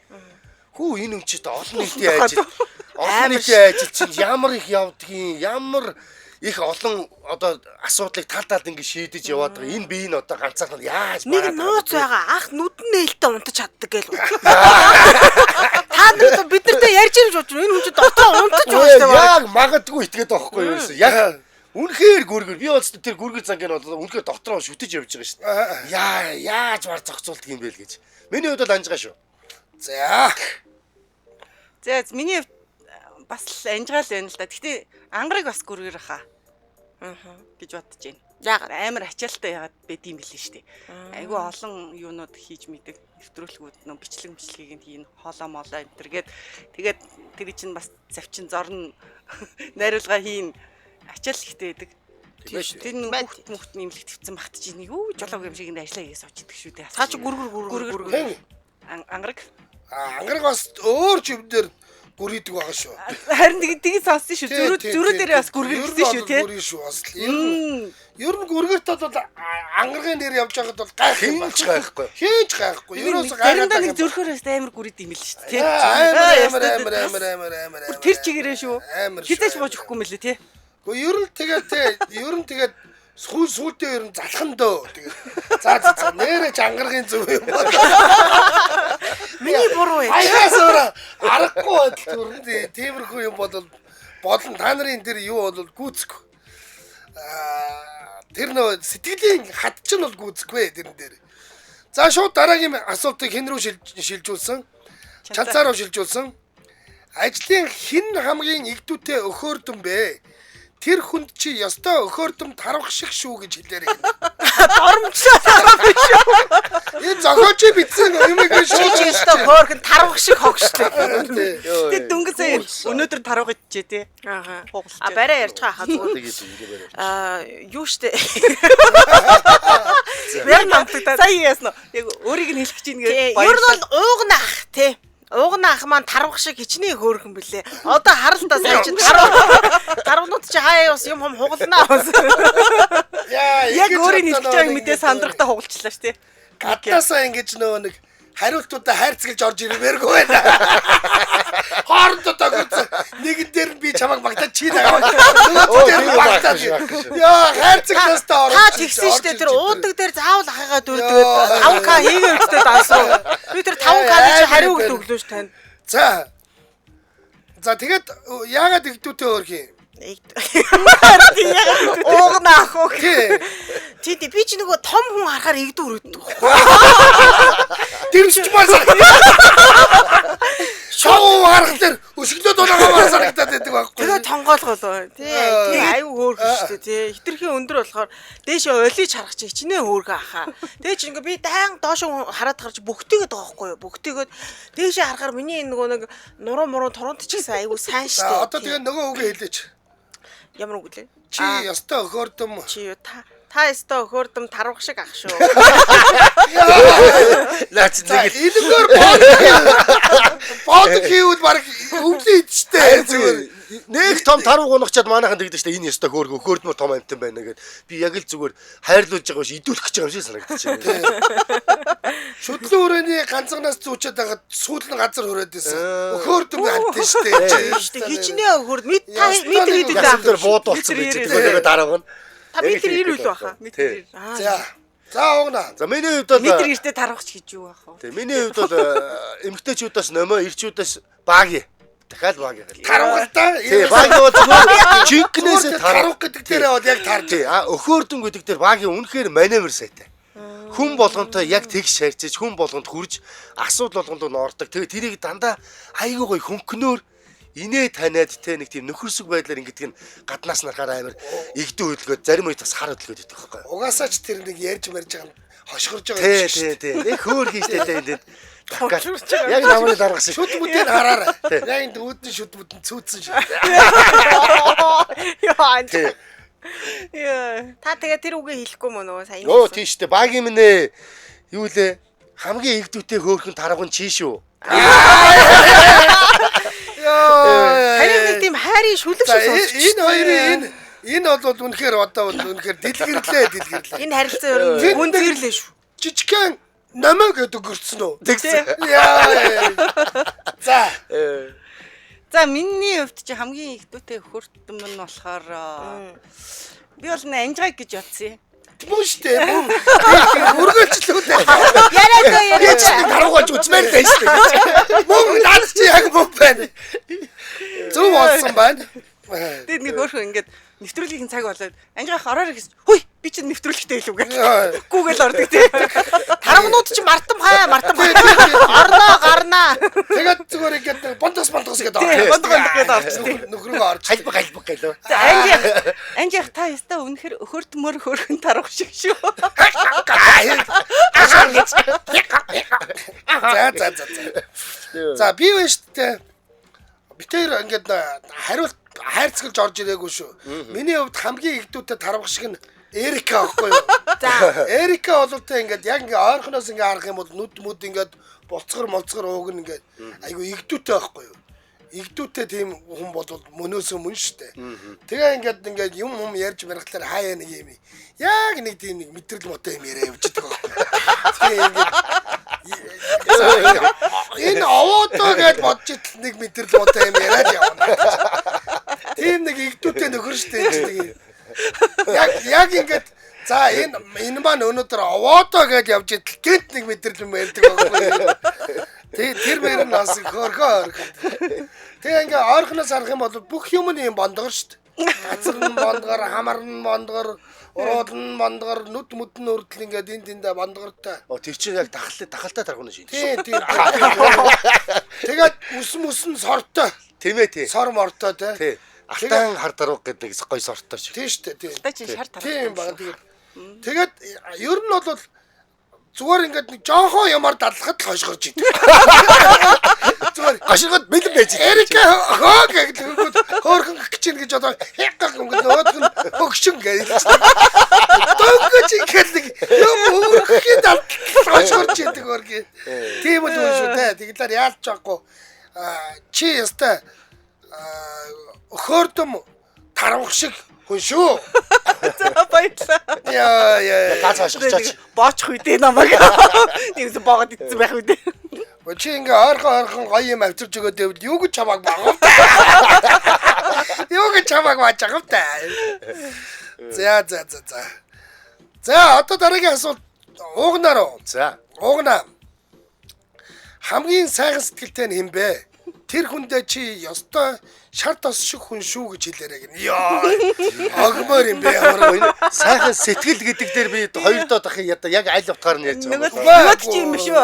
Хүү энэ хүн чи олон нийтийн ажил олон нийтийн ажил чинь ямар их явдгийн ямар их олон одоо асуудлыг тал талд ингээ шийдэж яваад байгаа. Энэ би энэ одоо ганцаархан яаж Нэг бараад нууц байгаа байгаа. Анх нүдэн нээлттэй унтаж чаддаг гээл. Та нар одоо бид нартай ярьж ирж бодож энэ хүн чинь дотоо унтаж байгаа шүү дээ. Яг магадгүй итгээд байгаа байхгүй юу? ерөөсөө. Яг үнэхээр гүргэр. Би бол тэр гүргэр занг нь бол үнэхээр дотроо шүтэж явж байгаа шүү дээ. Яа, яаж бар зохицуулдаг юм бэ л гэж. Миний хувьд бол анжгаа шүү. За. За миний хувьд бас л анжгаал байна л да. Гэтэ ангарыг бас гүргэр хаа. Аа гэж бодож байна. Яагаад? Амар ачаалттай яагаад байд юм бэлээ штэ. Айгүй олон юунууд хийж мэдэг. Нэвтрүүлгүүд нөө бичлэг бичлэгийг нь хийн, хоолоо молоо энэ төр гээд тэгээд тэр чинь бас завчин зорно найруулга хийн ачаал ихтэй байдаг. Тэр нэг хүүхд мөхт нэмлэх твцэн багт чи нэг үү жолоог юм шиг энэ ажиллаа хийгээ сууж идэх шүү дээ. Цаа чи гүргэр гүргэр гүргэр. Хэн? Ангараг Аа ангараг бас өөр чивдэр Гүрийдэг байгаа шүү. Харин тийг сонссон шүү. Зөрүү зөрүү дээрээ бас гүргэрсэн шүү тий. Гүрий шүү бас. Ер нь гүргэрт бол ангаргийн нэр явж байхад бол гайх юм Хинч гайхгүй. Хинч гайхгүй. Ерөөсөө гайхаад Заримдаа нэг зөрхөр бас амар гүрийд юм л шүү тий. Амар амар амар амар амар амар. Тэр чигээрээ шүү. Амар шүү. Хизээч бууж өгөхгүй мөлий тий. Гэхдээ ер нь тэгээд те ер нь тэгээд сүүл сүүлдээ ер нь залхан дөө. Тэгээд за за за нэрэ чангаргийн зөв юм байна. Миний буруу ээ. Аяас өөр аргагүй байдал төрн тиймэрхүү юм бол болон та нарын тэр юу бол гүйцэхгүй. Аа тэр нөө сэтгэлийн хад чинь бол гүйцэхгүй тэрэн дээр. За шууд дараагийн асуултыг хэн рүү шилжүүлсэн? Чанцаа руу шилжүүлсэн. Ажлын хэн хамгийн игдүүтэй өхөөрдөн бэ? Тэр хүнд чи ёстой өхөөрдөм тарвах шиг шүү гэж хэлээрэй. Доромжлоо байгаа биш үү? Энэ зохиолч бичсэн юм би Чи шууд ёстой хөөхөн тарвах шиг хог штэ. Тэгээд дөнгөж сая өнөөдөр тарууг ичжээ тий. Аа. Хугалж. А барай ярьж байгаа хаа зүгээр. Тэгээд ингэ барай. Аа юу штэ. Яг намтагдаад. Сая яасан уу? Яг өөрийг нь хэлэх гэж Тий, ингээд ер нь бол уугна ах тий. Уугна ах маань тарвах шиг хичнээн хөөрхөн блээ. Одоо харалтаа сая чи тарав. Тарвнууд чи хаяа бас юм хум хугалнаа бас. Яа, яг өөрийг нь хэлэх гэж байгааг мэдээ сандрахтаа хугалчлаа шүү тий. Гаднаасаа ингэж нөгөө нэг хариултуудаа хайрцаглаж орж ирмээргүй байна. Хоорондоо тохирцсон. Нэгэн дээр нь би чамайг багтаад чи наваа. Нөгөө дээр нь багтаад. Яа, хайрцаглаастай орж. Та тэгсэн штэ тэр уудаг дээр заавал ахыгаа дүрдгээд 5К хийгээ үстэй дансуу. Би тэр 5К-ны чи хариу өгд өглөө ш танд. За. За тэгээд яагаад игдүүтэй өөрх юм? Уугна ах уу. Тий. Тий, тий, би чи нөгөө том хүн харахаар игдүү өрөөддөг. Дэрвсчмаар санагдаад. Шоу харах дээр өшөглөө дунаагаар санагдаад байдаг байхгүй. Тэгээ тонгоолголоо. Тий, тий, аюу хөөрхөн шүү дээ, тий. Хитрхийн өндөр болохоор дээшээ олиж харах чи хичнээн хөөрхөн ахаа. Тэгээ чи ингээ би дайн доошоо хараад харж бөхтийгээд байгаа байхгүй юу? Бөхтийгээд дээшээ харахаар миний энэ нөгөө нэг нуруу муруу турант ч гэсэн аюу сайн шүү За дээ. одоо тэгээ нөгөө үгээ хэлээч. Ямар үг лээ? Чи ёстой өхөрдөм. Чи юу та та өстө өхөрдөм тарвах шиг ах шүү. Наач За нэг л энэгээр бод хийвэл баг өвлийн идчихтэй зүгээр. Нэг том таруу гунагчаад манайхан тэгдэг штэ энэ ёстой хөөргө өхөөрдмөр том амтан байна гэд би яг л зүгээр хайрлуулж байгаа биш идүүлэх гэж байгаа юм шиг санагдчихэв. Шүдлэн хүрээний ганцганаас зүүчээд байхад сүүл нь газар хүрээд исэн. Өхөөрдөм амтан штэ. Шүү дээ. Хичнээн өхөрд мэд та метр хэд Ясан үү? дээр бууд болсон байж тэгээ нөгөө дараа нь. Та метр 90 үлээ баха. Тий. Аа. За. За уугна. За миний хувьд бол Метр 90-тэй тарвахч гэж юу аах вэ? Тий, миний хувьд бол эмэгтэйчүүдээс нөмөө ирчүүдээс баг. Дахиад баг гэл. Тарвгалтай. Тий, баг бол зүгээр жинкнээс тарвга гэдэг дээрээ бол яг тарж. Тий, а өхөөрдөн гэдэг дээр багийн үнэхээр маневр сайтай. Хүн болгонтой яг тэгш харьцаж, хүн болгонд хүрж, асуудал болгонд нь ордог. Тэгээ тэрийг дандаа айгүй гоё хөнгөнөөр инээ таниад те нэг тийм нөхөрсөг байдлаар ингэдэг нь гаднаас нарахаар амар игдэн хөдөлгөөд зарим үед бас хар хөдөлгөөд идэх байхгүй. Угаасаа ч тэр нэг ярьж марж байгаа нь хошгорж байгаа Тий, юм шиг тий, шүү тий. Нэг хөөр хийжтэй те энд. Хошгорж байгаа. Яг намрын дарга шиг. Шүд мүдээр хараарай. Яг энд үүдэн шүд мүдэн цүүцсэн шүү. Йоо. Тий. Яа. Та тэгээ тэр үгээ хэлэхгүй мөн нөгөө сая. Өө тийш дээ. Багийн минь ээ. Юу лээ? Хамгийн игдүүтэй хөөрхөн тарган чи шүү. Йоо. Харин нэг тийм хайрын шүлэг За шиг сонсч. энэ хоёрын энэ энэ бол үнэхээр одоо бол үнэхээр дэлгэрлээ дэлгэрлээ. Энэ харилцаа ер нь гүн зэрлээ шүү. Жижигхэн номоо гэдэг өгөрцөн үү? Тэгсэн. Яа. За. За миний хувьд чи хамгийн их дүүтэй хөртөм нь болохоор би бол нэ анжгааг гэж бодсон юм. Мөн штэ. Мөн. Үргэлжлүүлээ. Яриад бай Би яриад. чи нэг даруугааж үзмээр л байна штэ. Мөн наад чи яг мөн байна. Зөв болсон байна. Тэгээд нэг өөрхөн ингээд нэвтрүүлгийн цаг болоод анжгаах ороорой гэсэн. Хүй би чинь нэвтрүүлэгтэй илүү гэх. Яа. Гүүгээл ордог тий. Тарамнууд чи мартамхай мартамхай. Орноо гарнаа. Тэгээд зүгээр ингээд бондос бондос гэдэг Тий, бондго бондго гэдэг орчтой. Нөхрөгөө орж. Халбаг халбаг гэлөө. За анжиах анжиах та яста үнэхэр өхөртмөр хөрхөн тарах шиг шүү. За за за за. За би байна штэ. Битээр ингээд хариулт хайрцаглаж орж ирээгүй шүү. Миний хувьд хамгийн игдүүтэй тарвах шиг нь Эрика аахгүй юу? За. Эрика бол тэ ингээд яг ингээд ойрхоноос ингээд харах юм бол нүд мүд ингээд болцгор молцгор ууг нь ингээд айгу игдүүтэй байхгүй юу? Игдүүтэй тийм хүн бол мөнөөсөө мөн штэ. Тэгээ ингээд ингээд юм юм ярьж барихлаар хаяа нэг юм. Яг нэг тийм нэг мэдрэл мотой юм яриа явж байгаа байхгүй. Тэгээ ингээд энэ овоодоо гэж бодож итл нэг мэдрэл мотой юм яриад явна. Тийм нэг игдүүтэй нөхөр штэ энэ чинь. Яг ингээд за энэ маань өнөөдөр овоодоо гэж явж итл гэнт нэг мэдрэл юм ярьдаг байхгүй. Тэгээ тэр мөр нь бас хөөрхөн ойрхон. Тэгээ ингээ ойрхоноос харах юм бол бүх юм нь юм бондгор шүү дээ. Газар нь бондгор, хамар нь бондгор, уруул нь бондгор, нүд мүд нь үрдэл ингээд энд тэндээ бондгортой. Оо тэр чинь яг дахалтай таргууны шин. Тий, тий. Тэгээд үс мүс нь сортой. Тийм ээ тий. Сор мортой тий. Тий. Алтан хар дарууг гэдэг нэг гоё сортой шиг. Тий шүү дээ. Тий. Та чинь шар тарах. Тийм байна. Тэгээд тэгээд ер нь бол зүгээр ингээд нэг жоохон юмар дадлахад л хошгорж идэг. Зүгээр Гаширгаад бэлэн байж. Эрика хөө гэж хөнгөд хөөрхөн гэж ин гэж одоо хяках өнгөд нөгөөх нь хөгшин гэж. Дөнгөж ингээд нэг юм өөрхийн далдлал хошгорж идэг хөргий. Тийм л үн шүү дээ. Тэгэлэр яалч байхгүй. Чи ястай хөөрдөм тарвах шиг хүн шүү. За баярлалаа. Яа яа. Гац хошгорчооч. Боочих үдээ намайг. Нэгсэн боогод итсэн байх үдээ. Чи ингээ ойрхон гоё юм авчирч өгөөд байвал юу гэж чамааг багав та. Юу гэж чамааг бааж байгаа юм та. За за за за. За одоо дараагийн асуулт уугнаар уу? За. Уугнаа. Хамгийн сайхан сэтгэлтэй нь хэн бэ? Тэр хүндээ чи ёстой шар тос шиг хүн шүү гэж хэлээрэй гэнэ. Йоо. Огмоор юм бэ ямар Энэ сайхан сэтгэл гэдэг дээр би хоёр доо дахин яг аль утгаар нь ярьж байгаа юм. Нөгөө чи юм шүү.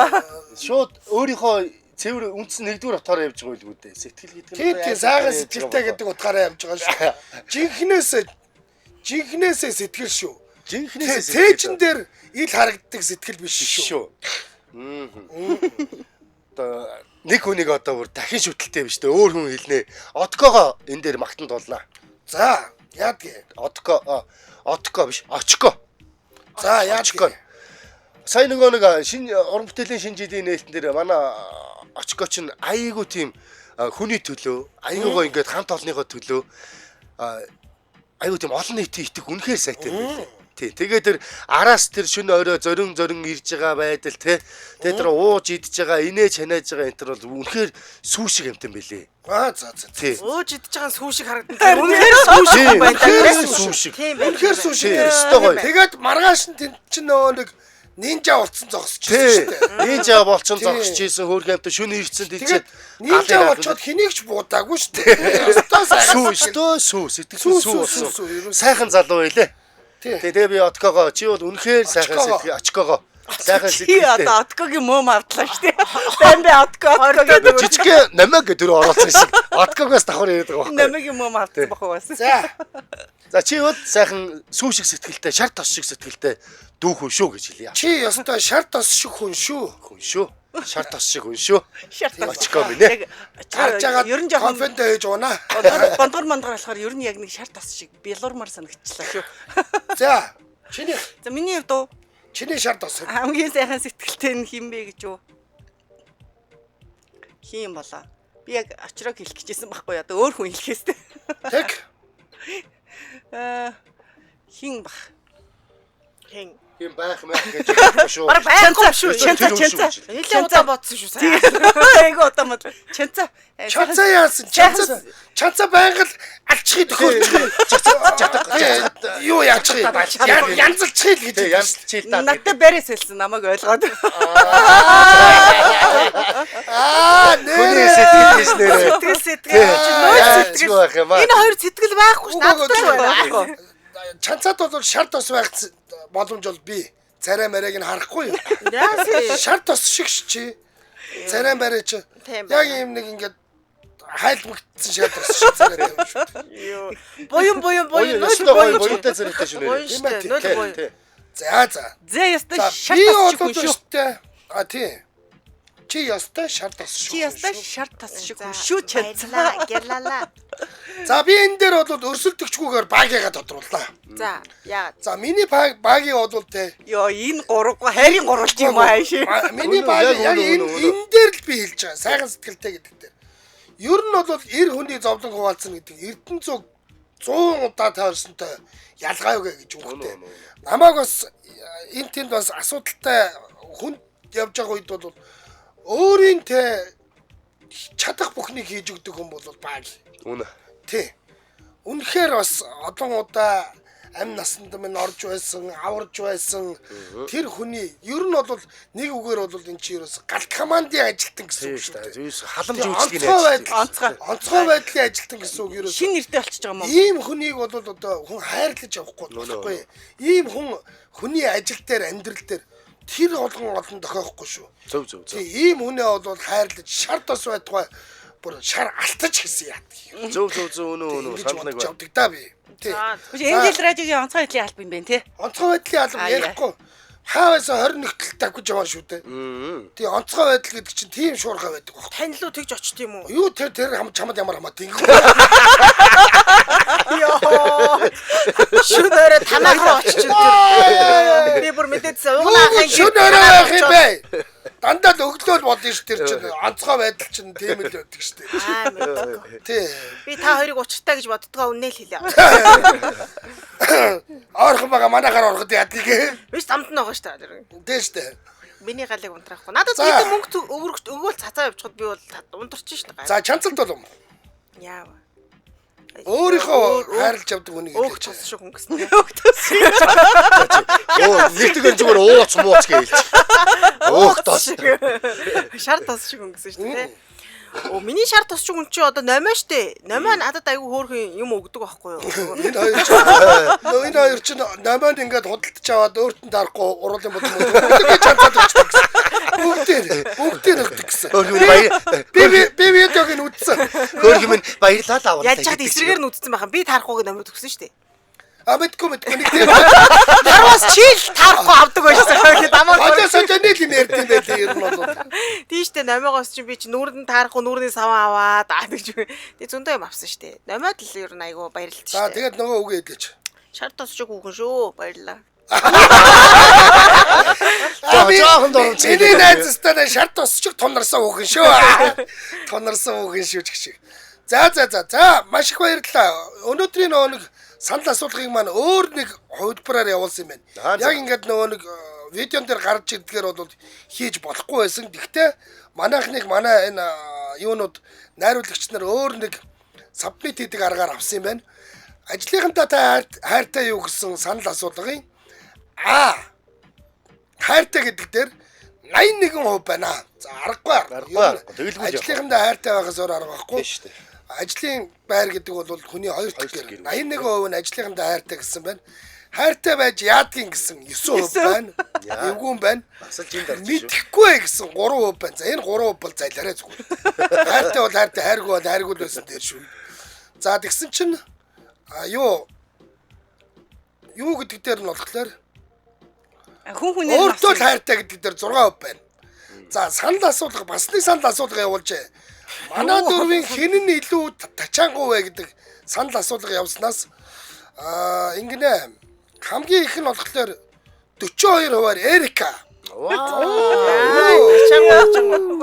Шууд өөрийнхөө цэвэр үндсэн нэгдүгээр утгаараа явж байгаа байлгүй дээ. Сэтгэл гэдэг нь Тийм тийм сайхан сэтгэлтэй гэдэг утгаараа явж байгаа шүү. Жинхнээсээ сэтгэл шүү. Жинхнээсээ Цээжин дээр ил харагддаг сэтгэл биш шүү. шүү. Одоо нэг хүнийг одоо бүр дахин шүтэлтэй биш дээ. Өөр хүн хэлнэ. Откогоо энэ дээр магтан дулнаа. За, яадгийг. Отко отко биш, очко. За, яадгийг. Сая нөгөө нэг шинэ уран бүтээлийн шинэ жилийн нээлтэн дээр манай очко чинь айгүй тийм хүний төлөө, айгүйгоо ингээд хамт олонныхоо төлөө айгүй тийм олон нийтийн итгэх үнэхээр сайтай байлээ. Тий. Тэгээд тэр араас тэр шөнө орой зорин зорин ирж байгаа байдал тий. Тэгээд тэр ууж идж байгаа, инээж ханааж байгаа энэ төр бол үнэхээр сүү шиг амтан байлээ. Аа за за. Тий. Ууж идж байгаа сүү шиг харагдана. Үнэхээр сүү шиг байна. Үнэхээр сүү шиг. Үнэхээр сүү шиг. Өстой гоё. Тэгээд маргааш нь тэнд чинь нөгөө нэг нинжа болцсон зогсож байсан шүү дээ. Нинжа болцсон зогсож ийсэн хөөрхөн амт шөнө ирсэн тийч. Нинжа болцоод хэнийг ч буудаагүй шүү дээ. Өстой сайхан. Сүү өстой сүү сэтгэл сүү болсон. Сайхан залуу байлээ. Тэгээ би Откогоо чи бол үнэхээр сайхан сэтгэл очкогоо сайхан сэтгэл. Чи одоо Откогийн мөөм авдлаа шүү дээ. Байн бай Отко Отко гэдэг. Жижигхэн намайг гэдэг рүү оруулсан шиг. Откогоос давхар яриад байгаа байхгүй. Намайгийн мөөм авдсан бах уу бас. За. За чи бол сайхан сүү шиг сэтгэлтэй, шар тос шиг сэтгэлтэй дүүхүн шүү гэж хэлье. Чи ёстой шар тос шиг хүн шүү. Хүн шүү. Шар тос шиг хүн шүү. Шар тос. Очко минь ээ. Гарч байгаа ер нь жоохон конфентэй хийж унаа. Бондгор мондгор болохоор ер нь яг нэг шар тос шиг бялуурмар санагчлаа шүү. За. Чиний. За миний хувьд уу? Чиний шар тос. Хамгийн сайхан сэтгэлтэй нь хэн бэ гэж юу? Хин юм болоо. Би яг очрог хэлэх гэжсэн байхгүй одоо өөр хүн хэлэхээс тэ. Тэг. Хин бах. Хин. Хин байх мэх гэж хэлэхгүй шүү. Бараг байхгүй шүү. Чанца чанца. Нилээ удаан бодсон шүү. Айгу удаан бод. Чанца. Чанца яасан? Чанца чанца байнга л алчхыг төхөөлчих. Юу яачих юм? Янзалчих л гэж. Янзалчих л та. Надад бариас хэлсэн намайг ойлгоод. Аа нэрээ сэтгэл гэж нэрээ. Сэтгэл сэтгэл. Нөө сэтгэл. Энэ хоёр сэтгэл байхгүй ш. Надад л байна. Чанцад бол шар тос байх боломж бол би царай марайг нь харахгүй юу? Шар тос шиг ш чи. Царай марай чи. Яг ийм нэг ингээд хайлмагдсан шар тос шиг царайтай юм шүү. Юу. Буян буян буян нөл буян буянтай царайтай шүү нэрээ. Тийм ээ нөл буян. За за. За ёстой шар тос шиг хүн шүү. А тий. Чи ёстой шар тос шиг. Чи ёстой шар тос шиг хүн шүү чанцаа. Гялалаа. За би энэ дээр бол өрсөлдөгчгүйгээр багийгаа тодрууллаа. За яагаад? За миний багийг бол те. Йоо энэ гурав хайрын гурвалж юм аа шээ. Миний баг яг энэ дээр л би хэлж байгаа. Сайхан сэтгэлтэй гэдэг дээр. Ер нь бол эр хүний зовлон хуваалцна гэдэг Эрдэнэ зүг 100 удаа тойрсонтой ялгаа юу гэж үгтэй. Намайг бас энэ тэнд бас асуудалтай хүн явж байгаа үед бол өөрийн те чадах бүхнийг хийж өгдөг хүн бол баг. Үнэ. Тий. Үнэхээр бас олон удаа амь насанд минь орж байсан, аварж байсан тэр хүний ер нь бол нэг үгээр бол энэ чинь ерөөс гал командын ажилтан гэсэн үг шүү дээ. Зүйс халамж Тий, үйлчлэгийн онцгой ажилтан. байдал. Онцгой. Онцгой байдлын ажилтан гэсэн үг ерөөс. Шинэ нэртэй болчихж байгаа юм уу? Ийм хүнийг бол одоо хүн хайрлаж явахгүй болохгүй. Ийм хүн хүний ажил дээр амьдрал дээр тэр болгон олон тохиохгүй шүү. Зөв зөв зөв. Тий, ийм хүнээ бол хайрлаж шар тос байтугай бүр шар алтаж гэсэн яадаг. Зөв зөв зөв үнэ үнэ Ингэж санал нэг бодож байна. явдаг да би. Тий. Биш MDL радиогийн онцгой байдлын алба юм байна те. Онцгой байдлын алба Аа, яа. ярихгүй. Хааваас 21 тал тавьж яваа шүү дээ. Тий, онцгой байдал гэдэг чинь тийм шуурхай байдаг байхгүй. Тань руу тэгж очт юм уу? Юу тэр тэр хам чамд ямар хамаатай ингэ. Йоо. Шүн орой танаа руу очиж тэр. Би бүр мэдээдсэн. Угнаа Юу шүн орой байх юм бэ? Дандаа л өглөөл болно шүү тэр чинь онцгой байдал чинь тийм л байдаг шүү дээ. Аа мэдээгүй. Тий. Би та хоёрыг учиртай гэж боддгоо үнэ л хэлээ. Ойрхон байгаа манайхаар ороход яадаг. Биш замд нь байгаа шүү дээ. Тий шүү дээ. Миний галыг унтраахгүй. Надад За. хэдэн мөнгө өвөргөж өгөөл цацаа явчихад би бол унтарч шүү дээ. За чанцалд болов. Яав. Өөрийнхөө хайрлаж явдаг хүнийг өөх хэлээч. тус шиг өнгөсөн. Өөх тус шиг. Оо нэгтгэн зүгээр ууц мууц гэж хэлж. Өөх тос. Шар тус шиг өнгөсөн шүү дээ. Оо миний шар тус шиг хүн чи одоо номоо штэ. Номоо надад айгүй хөөрхөн юм өгдөг байхгүй юу? Энэ хоёр чинь нөө энэ хоёр чинь номонд ингээд худалдаж аваад өөрт нь дарахгүй уруулын бодол бүгдээ чанцаад өгчдөг гэсэн. Бүгдээ бүгдээ өгдөг гэсэн. Хөөрхөн минь баяр Би би би видеог нь үзсэн. хөөрхөн минь баярлалаа л аваа. Яаж чад эсрэгээр нь үдцэн байхan би таарахгүйг номоо төгсөн штэ. А мэдгүй мэдгүй нэг тийм Тараас чил таарахгүй авдаг байсан хэрэг дамаа. Хожоо сожооны л юм ярьд юм байлээ ер нь бол. Тийм штэ номоогоос чи би чи нүүрэнд таарахгүй нүүрний саван аваад аа гэж. Тэг зөндөө юм авсан штэ. Номоод л ер нь айгүй баярлалт За штэ. тэгээд нөгөө үгээ хэлээч. Шар тус шиг хүүхэн шүү. Баярлалаа. Жоохон дурамч. Миний найзстаа шар тус шиг тунарсан хүүхэн шүү. Тунарсан хүүхэн шүү ч гэх шиг. За за за за маш их баярлалаа. Өнөөдрийн нөгөө нэг санал асуулгыг маань өөр нэг хувилбараар явуулсан юм байна. Аа, за. Яг ингээд нөгөө нэг видеон дээр гарч ирдгээр бол хийж болохгүй байсан. Гэхдээ манайхныг манай энэ юунууд найруулагч нар өөр нэг сабмит хийдэг аргаар авсан юм байна. Ажлынхантаа та хайртай юу гэсэн санал асуулгын А хайртай гэдэг дээр 81% байна. За аргагүй. Аргагүй, аргагүй. Тэгэлгүй л явах. Ажлынхандаа хайртай байхаас өөр арга байхгүй. Тийм шүү дээ. Ажлын байр гэдэг бол хүний хоёр дахь Хоёр дахь гэр. гэр. 81% нь ажлынхандаа хайртай гэсэн байна. Хайртай байж яадгийн гэсэн 9% байна. Яа. Эвгүй юм байна. Бас л жинд орж шүү. Мэдхгүй гэсэн 3% байна. За энэ 3% бол зайлаарай зүгээр. Хайртай бол хайртай, хайргүй бол хайргүй л байсан дээр шүү. За тэгсэн чинь а юу юу гэдэг дээр нь болохоор Хүн хүнээр нь Өөртөө л авсан. хайртай гэдэг дээр 6% байна. За санал асуулга бас нэг санал асуулга явуулжээ. Манай дөрвийн хэн нь илүү тачаангуй вэ гэдэг санал асуулга явснаас аа ингэнэ хамгийн их нь болохоор 42%-аар Эрика. Чанга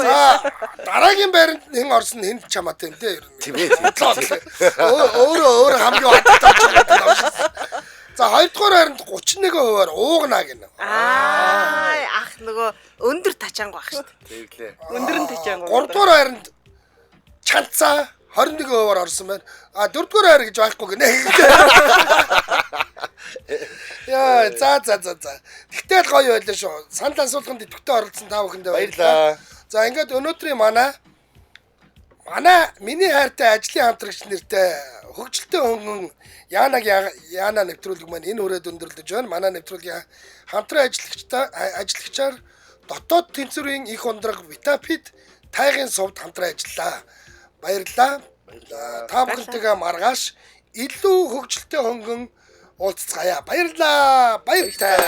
За дараагийн байранд хэн орсон хэн чамаатай юм те ер нь. Тийм ээ. тийм. Өөрөө өөрөө хамгийн хаттай ч гэдэг юм шиг. За хоёрдугаар байранд 31%-аар уугнаа гинэ. Аа ах нөгөө өндөр тачаанг байх шүү дээ. Тэглээ. Өндөр нь тачаангуй. Гуравдугаар байранд чанцаа 21%-аар орсон байна. А дөрөвдүгээр байр гэж байхгүй гинэ. Яа, за за за за. Тэгтэл гоё байлаа шүү. Санал асуулганд идэвхтэй оролцсон та бүхэндээ Баярлалаа. За ингээд өнөөдрийн манай миний хайртай ажлын хамтрагч нэртэй хөгжилтэй хөнгөн Янаг Яна нэвтрүүлэг маань энэ хүрээд өндөрлөж байна. Манай нэвтрүүлгийн хамтран ажиллагчтай ажиллагчаар дотоод тэнцвэрийн их ундраг Витапит тайгын сувд хамтран ажиллаа. Баярлалаа. Та бүхэнтэйгээ маргааш илүү хөгжилтэй хөнгөн уулзцгаая. Баярлалаа. Баяртай.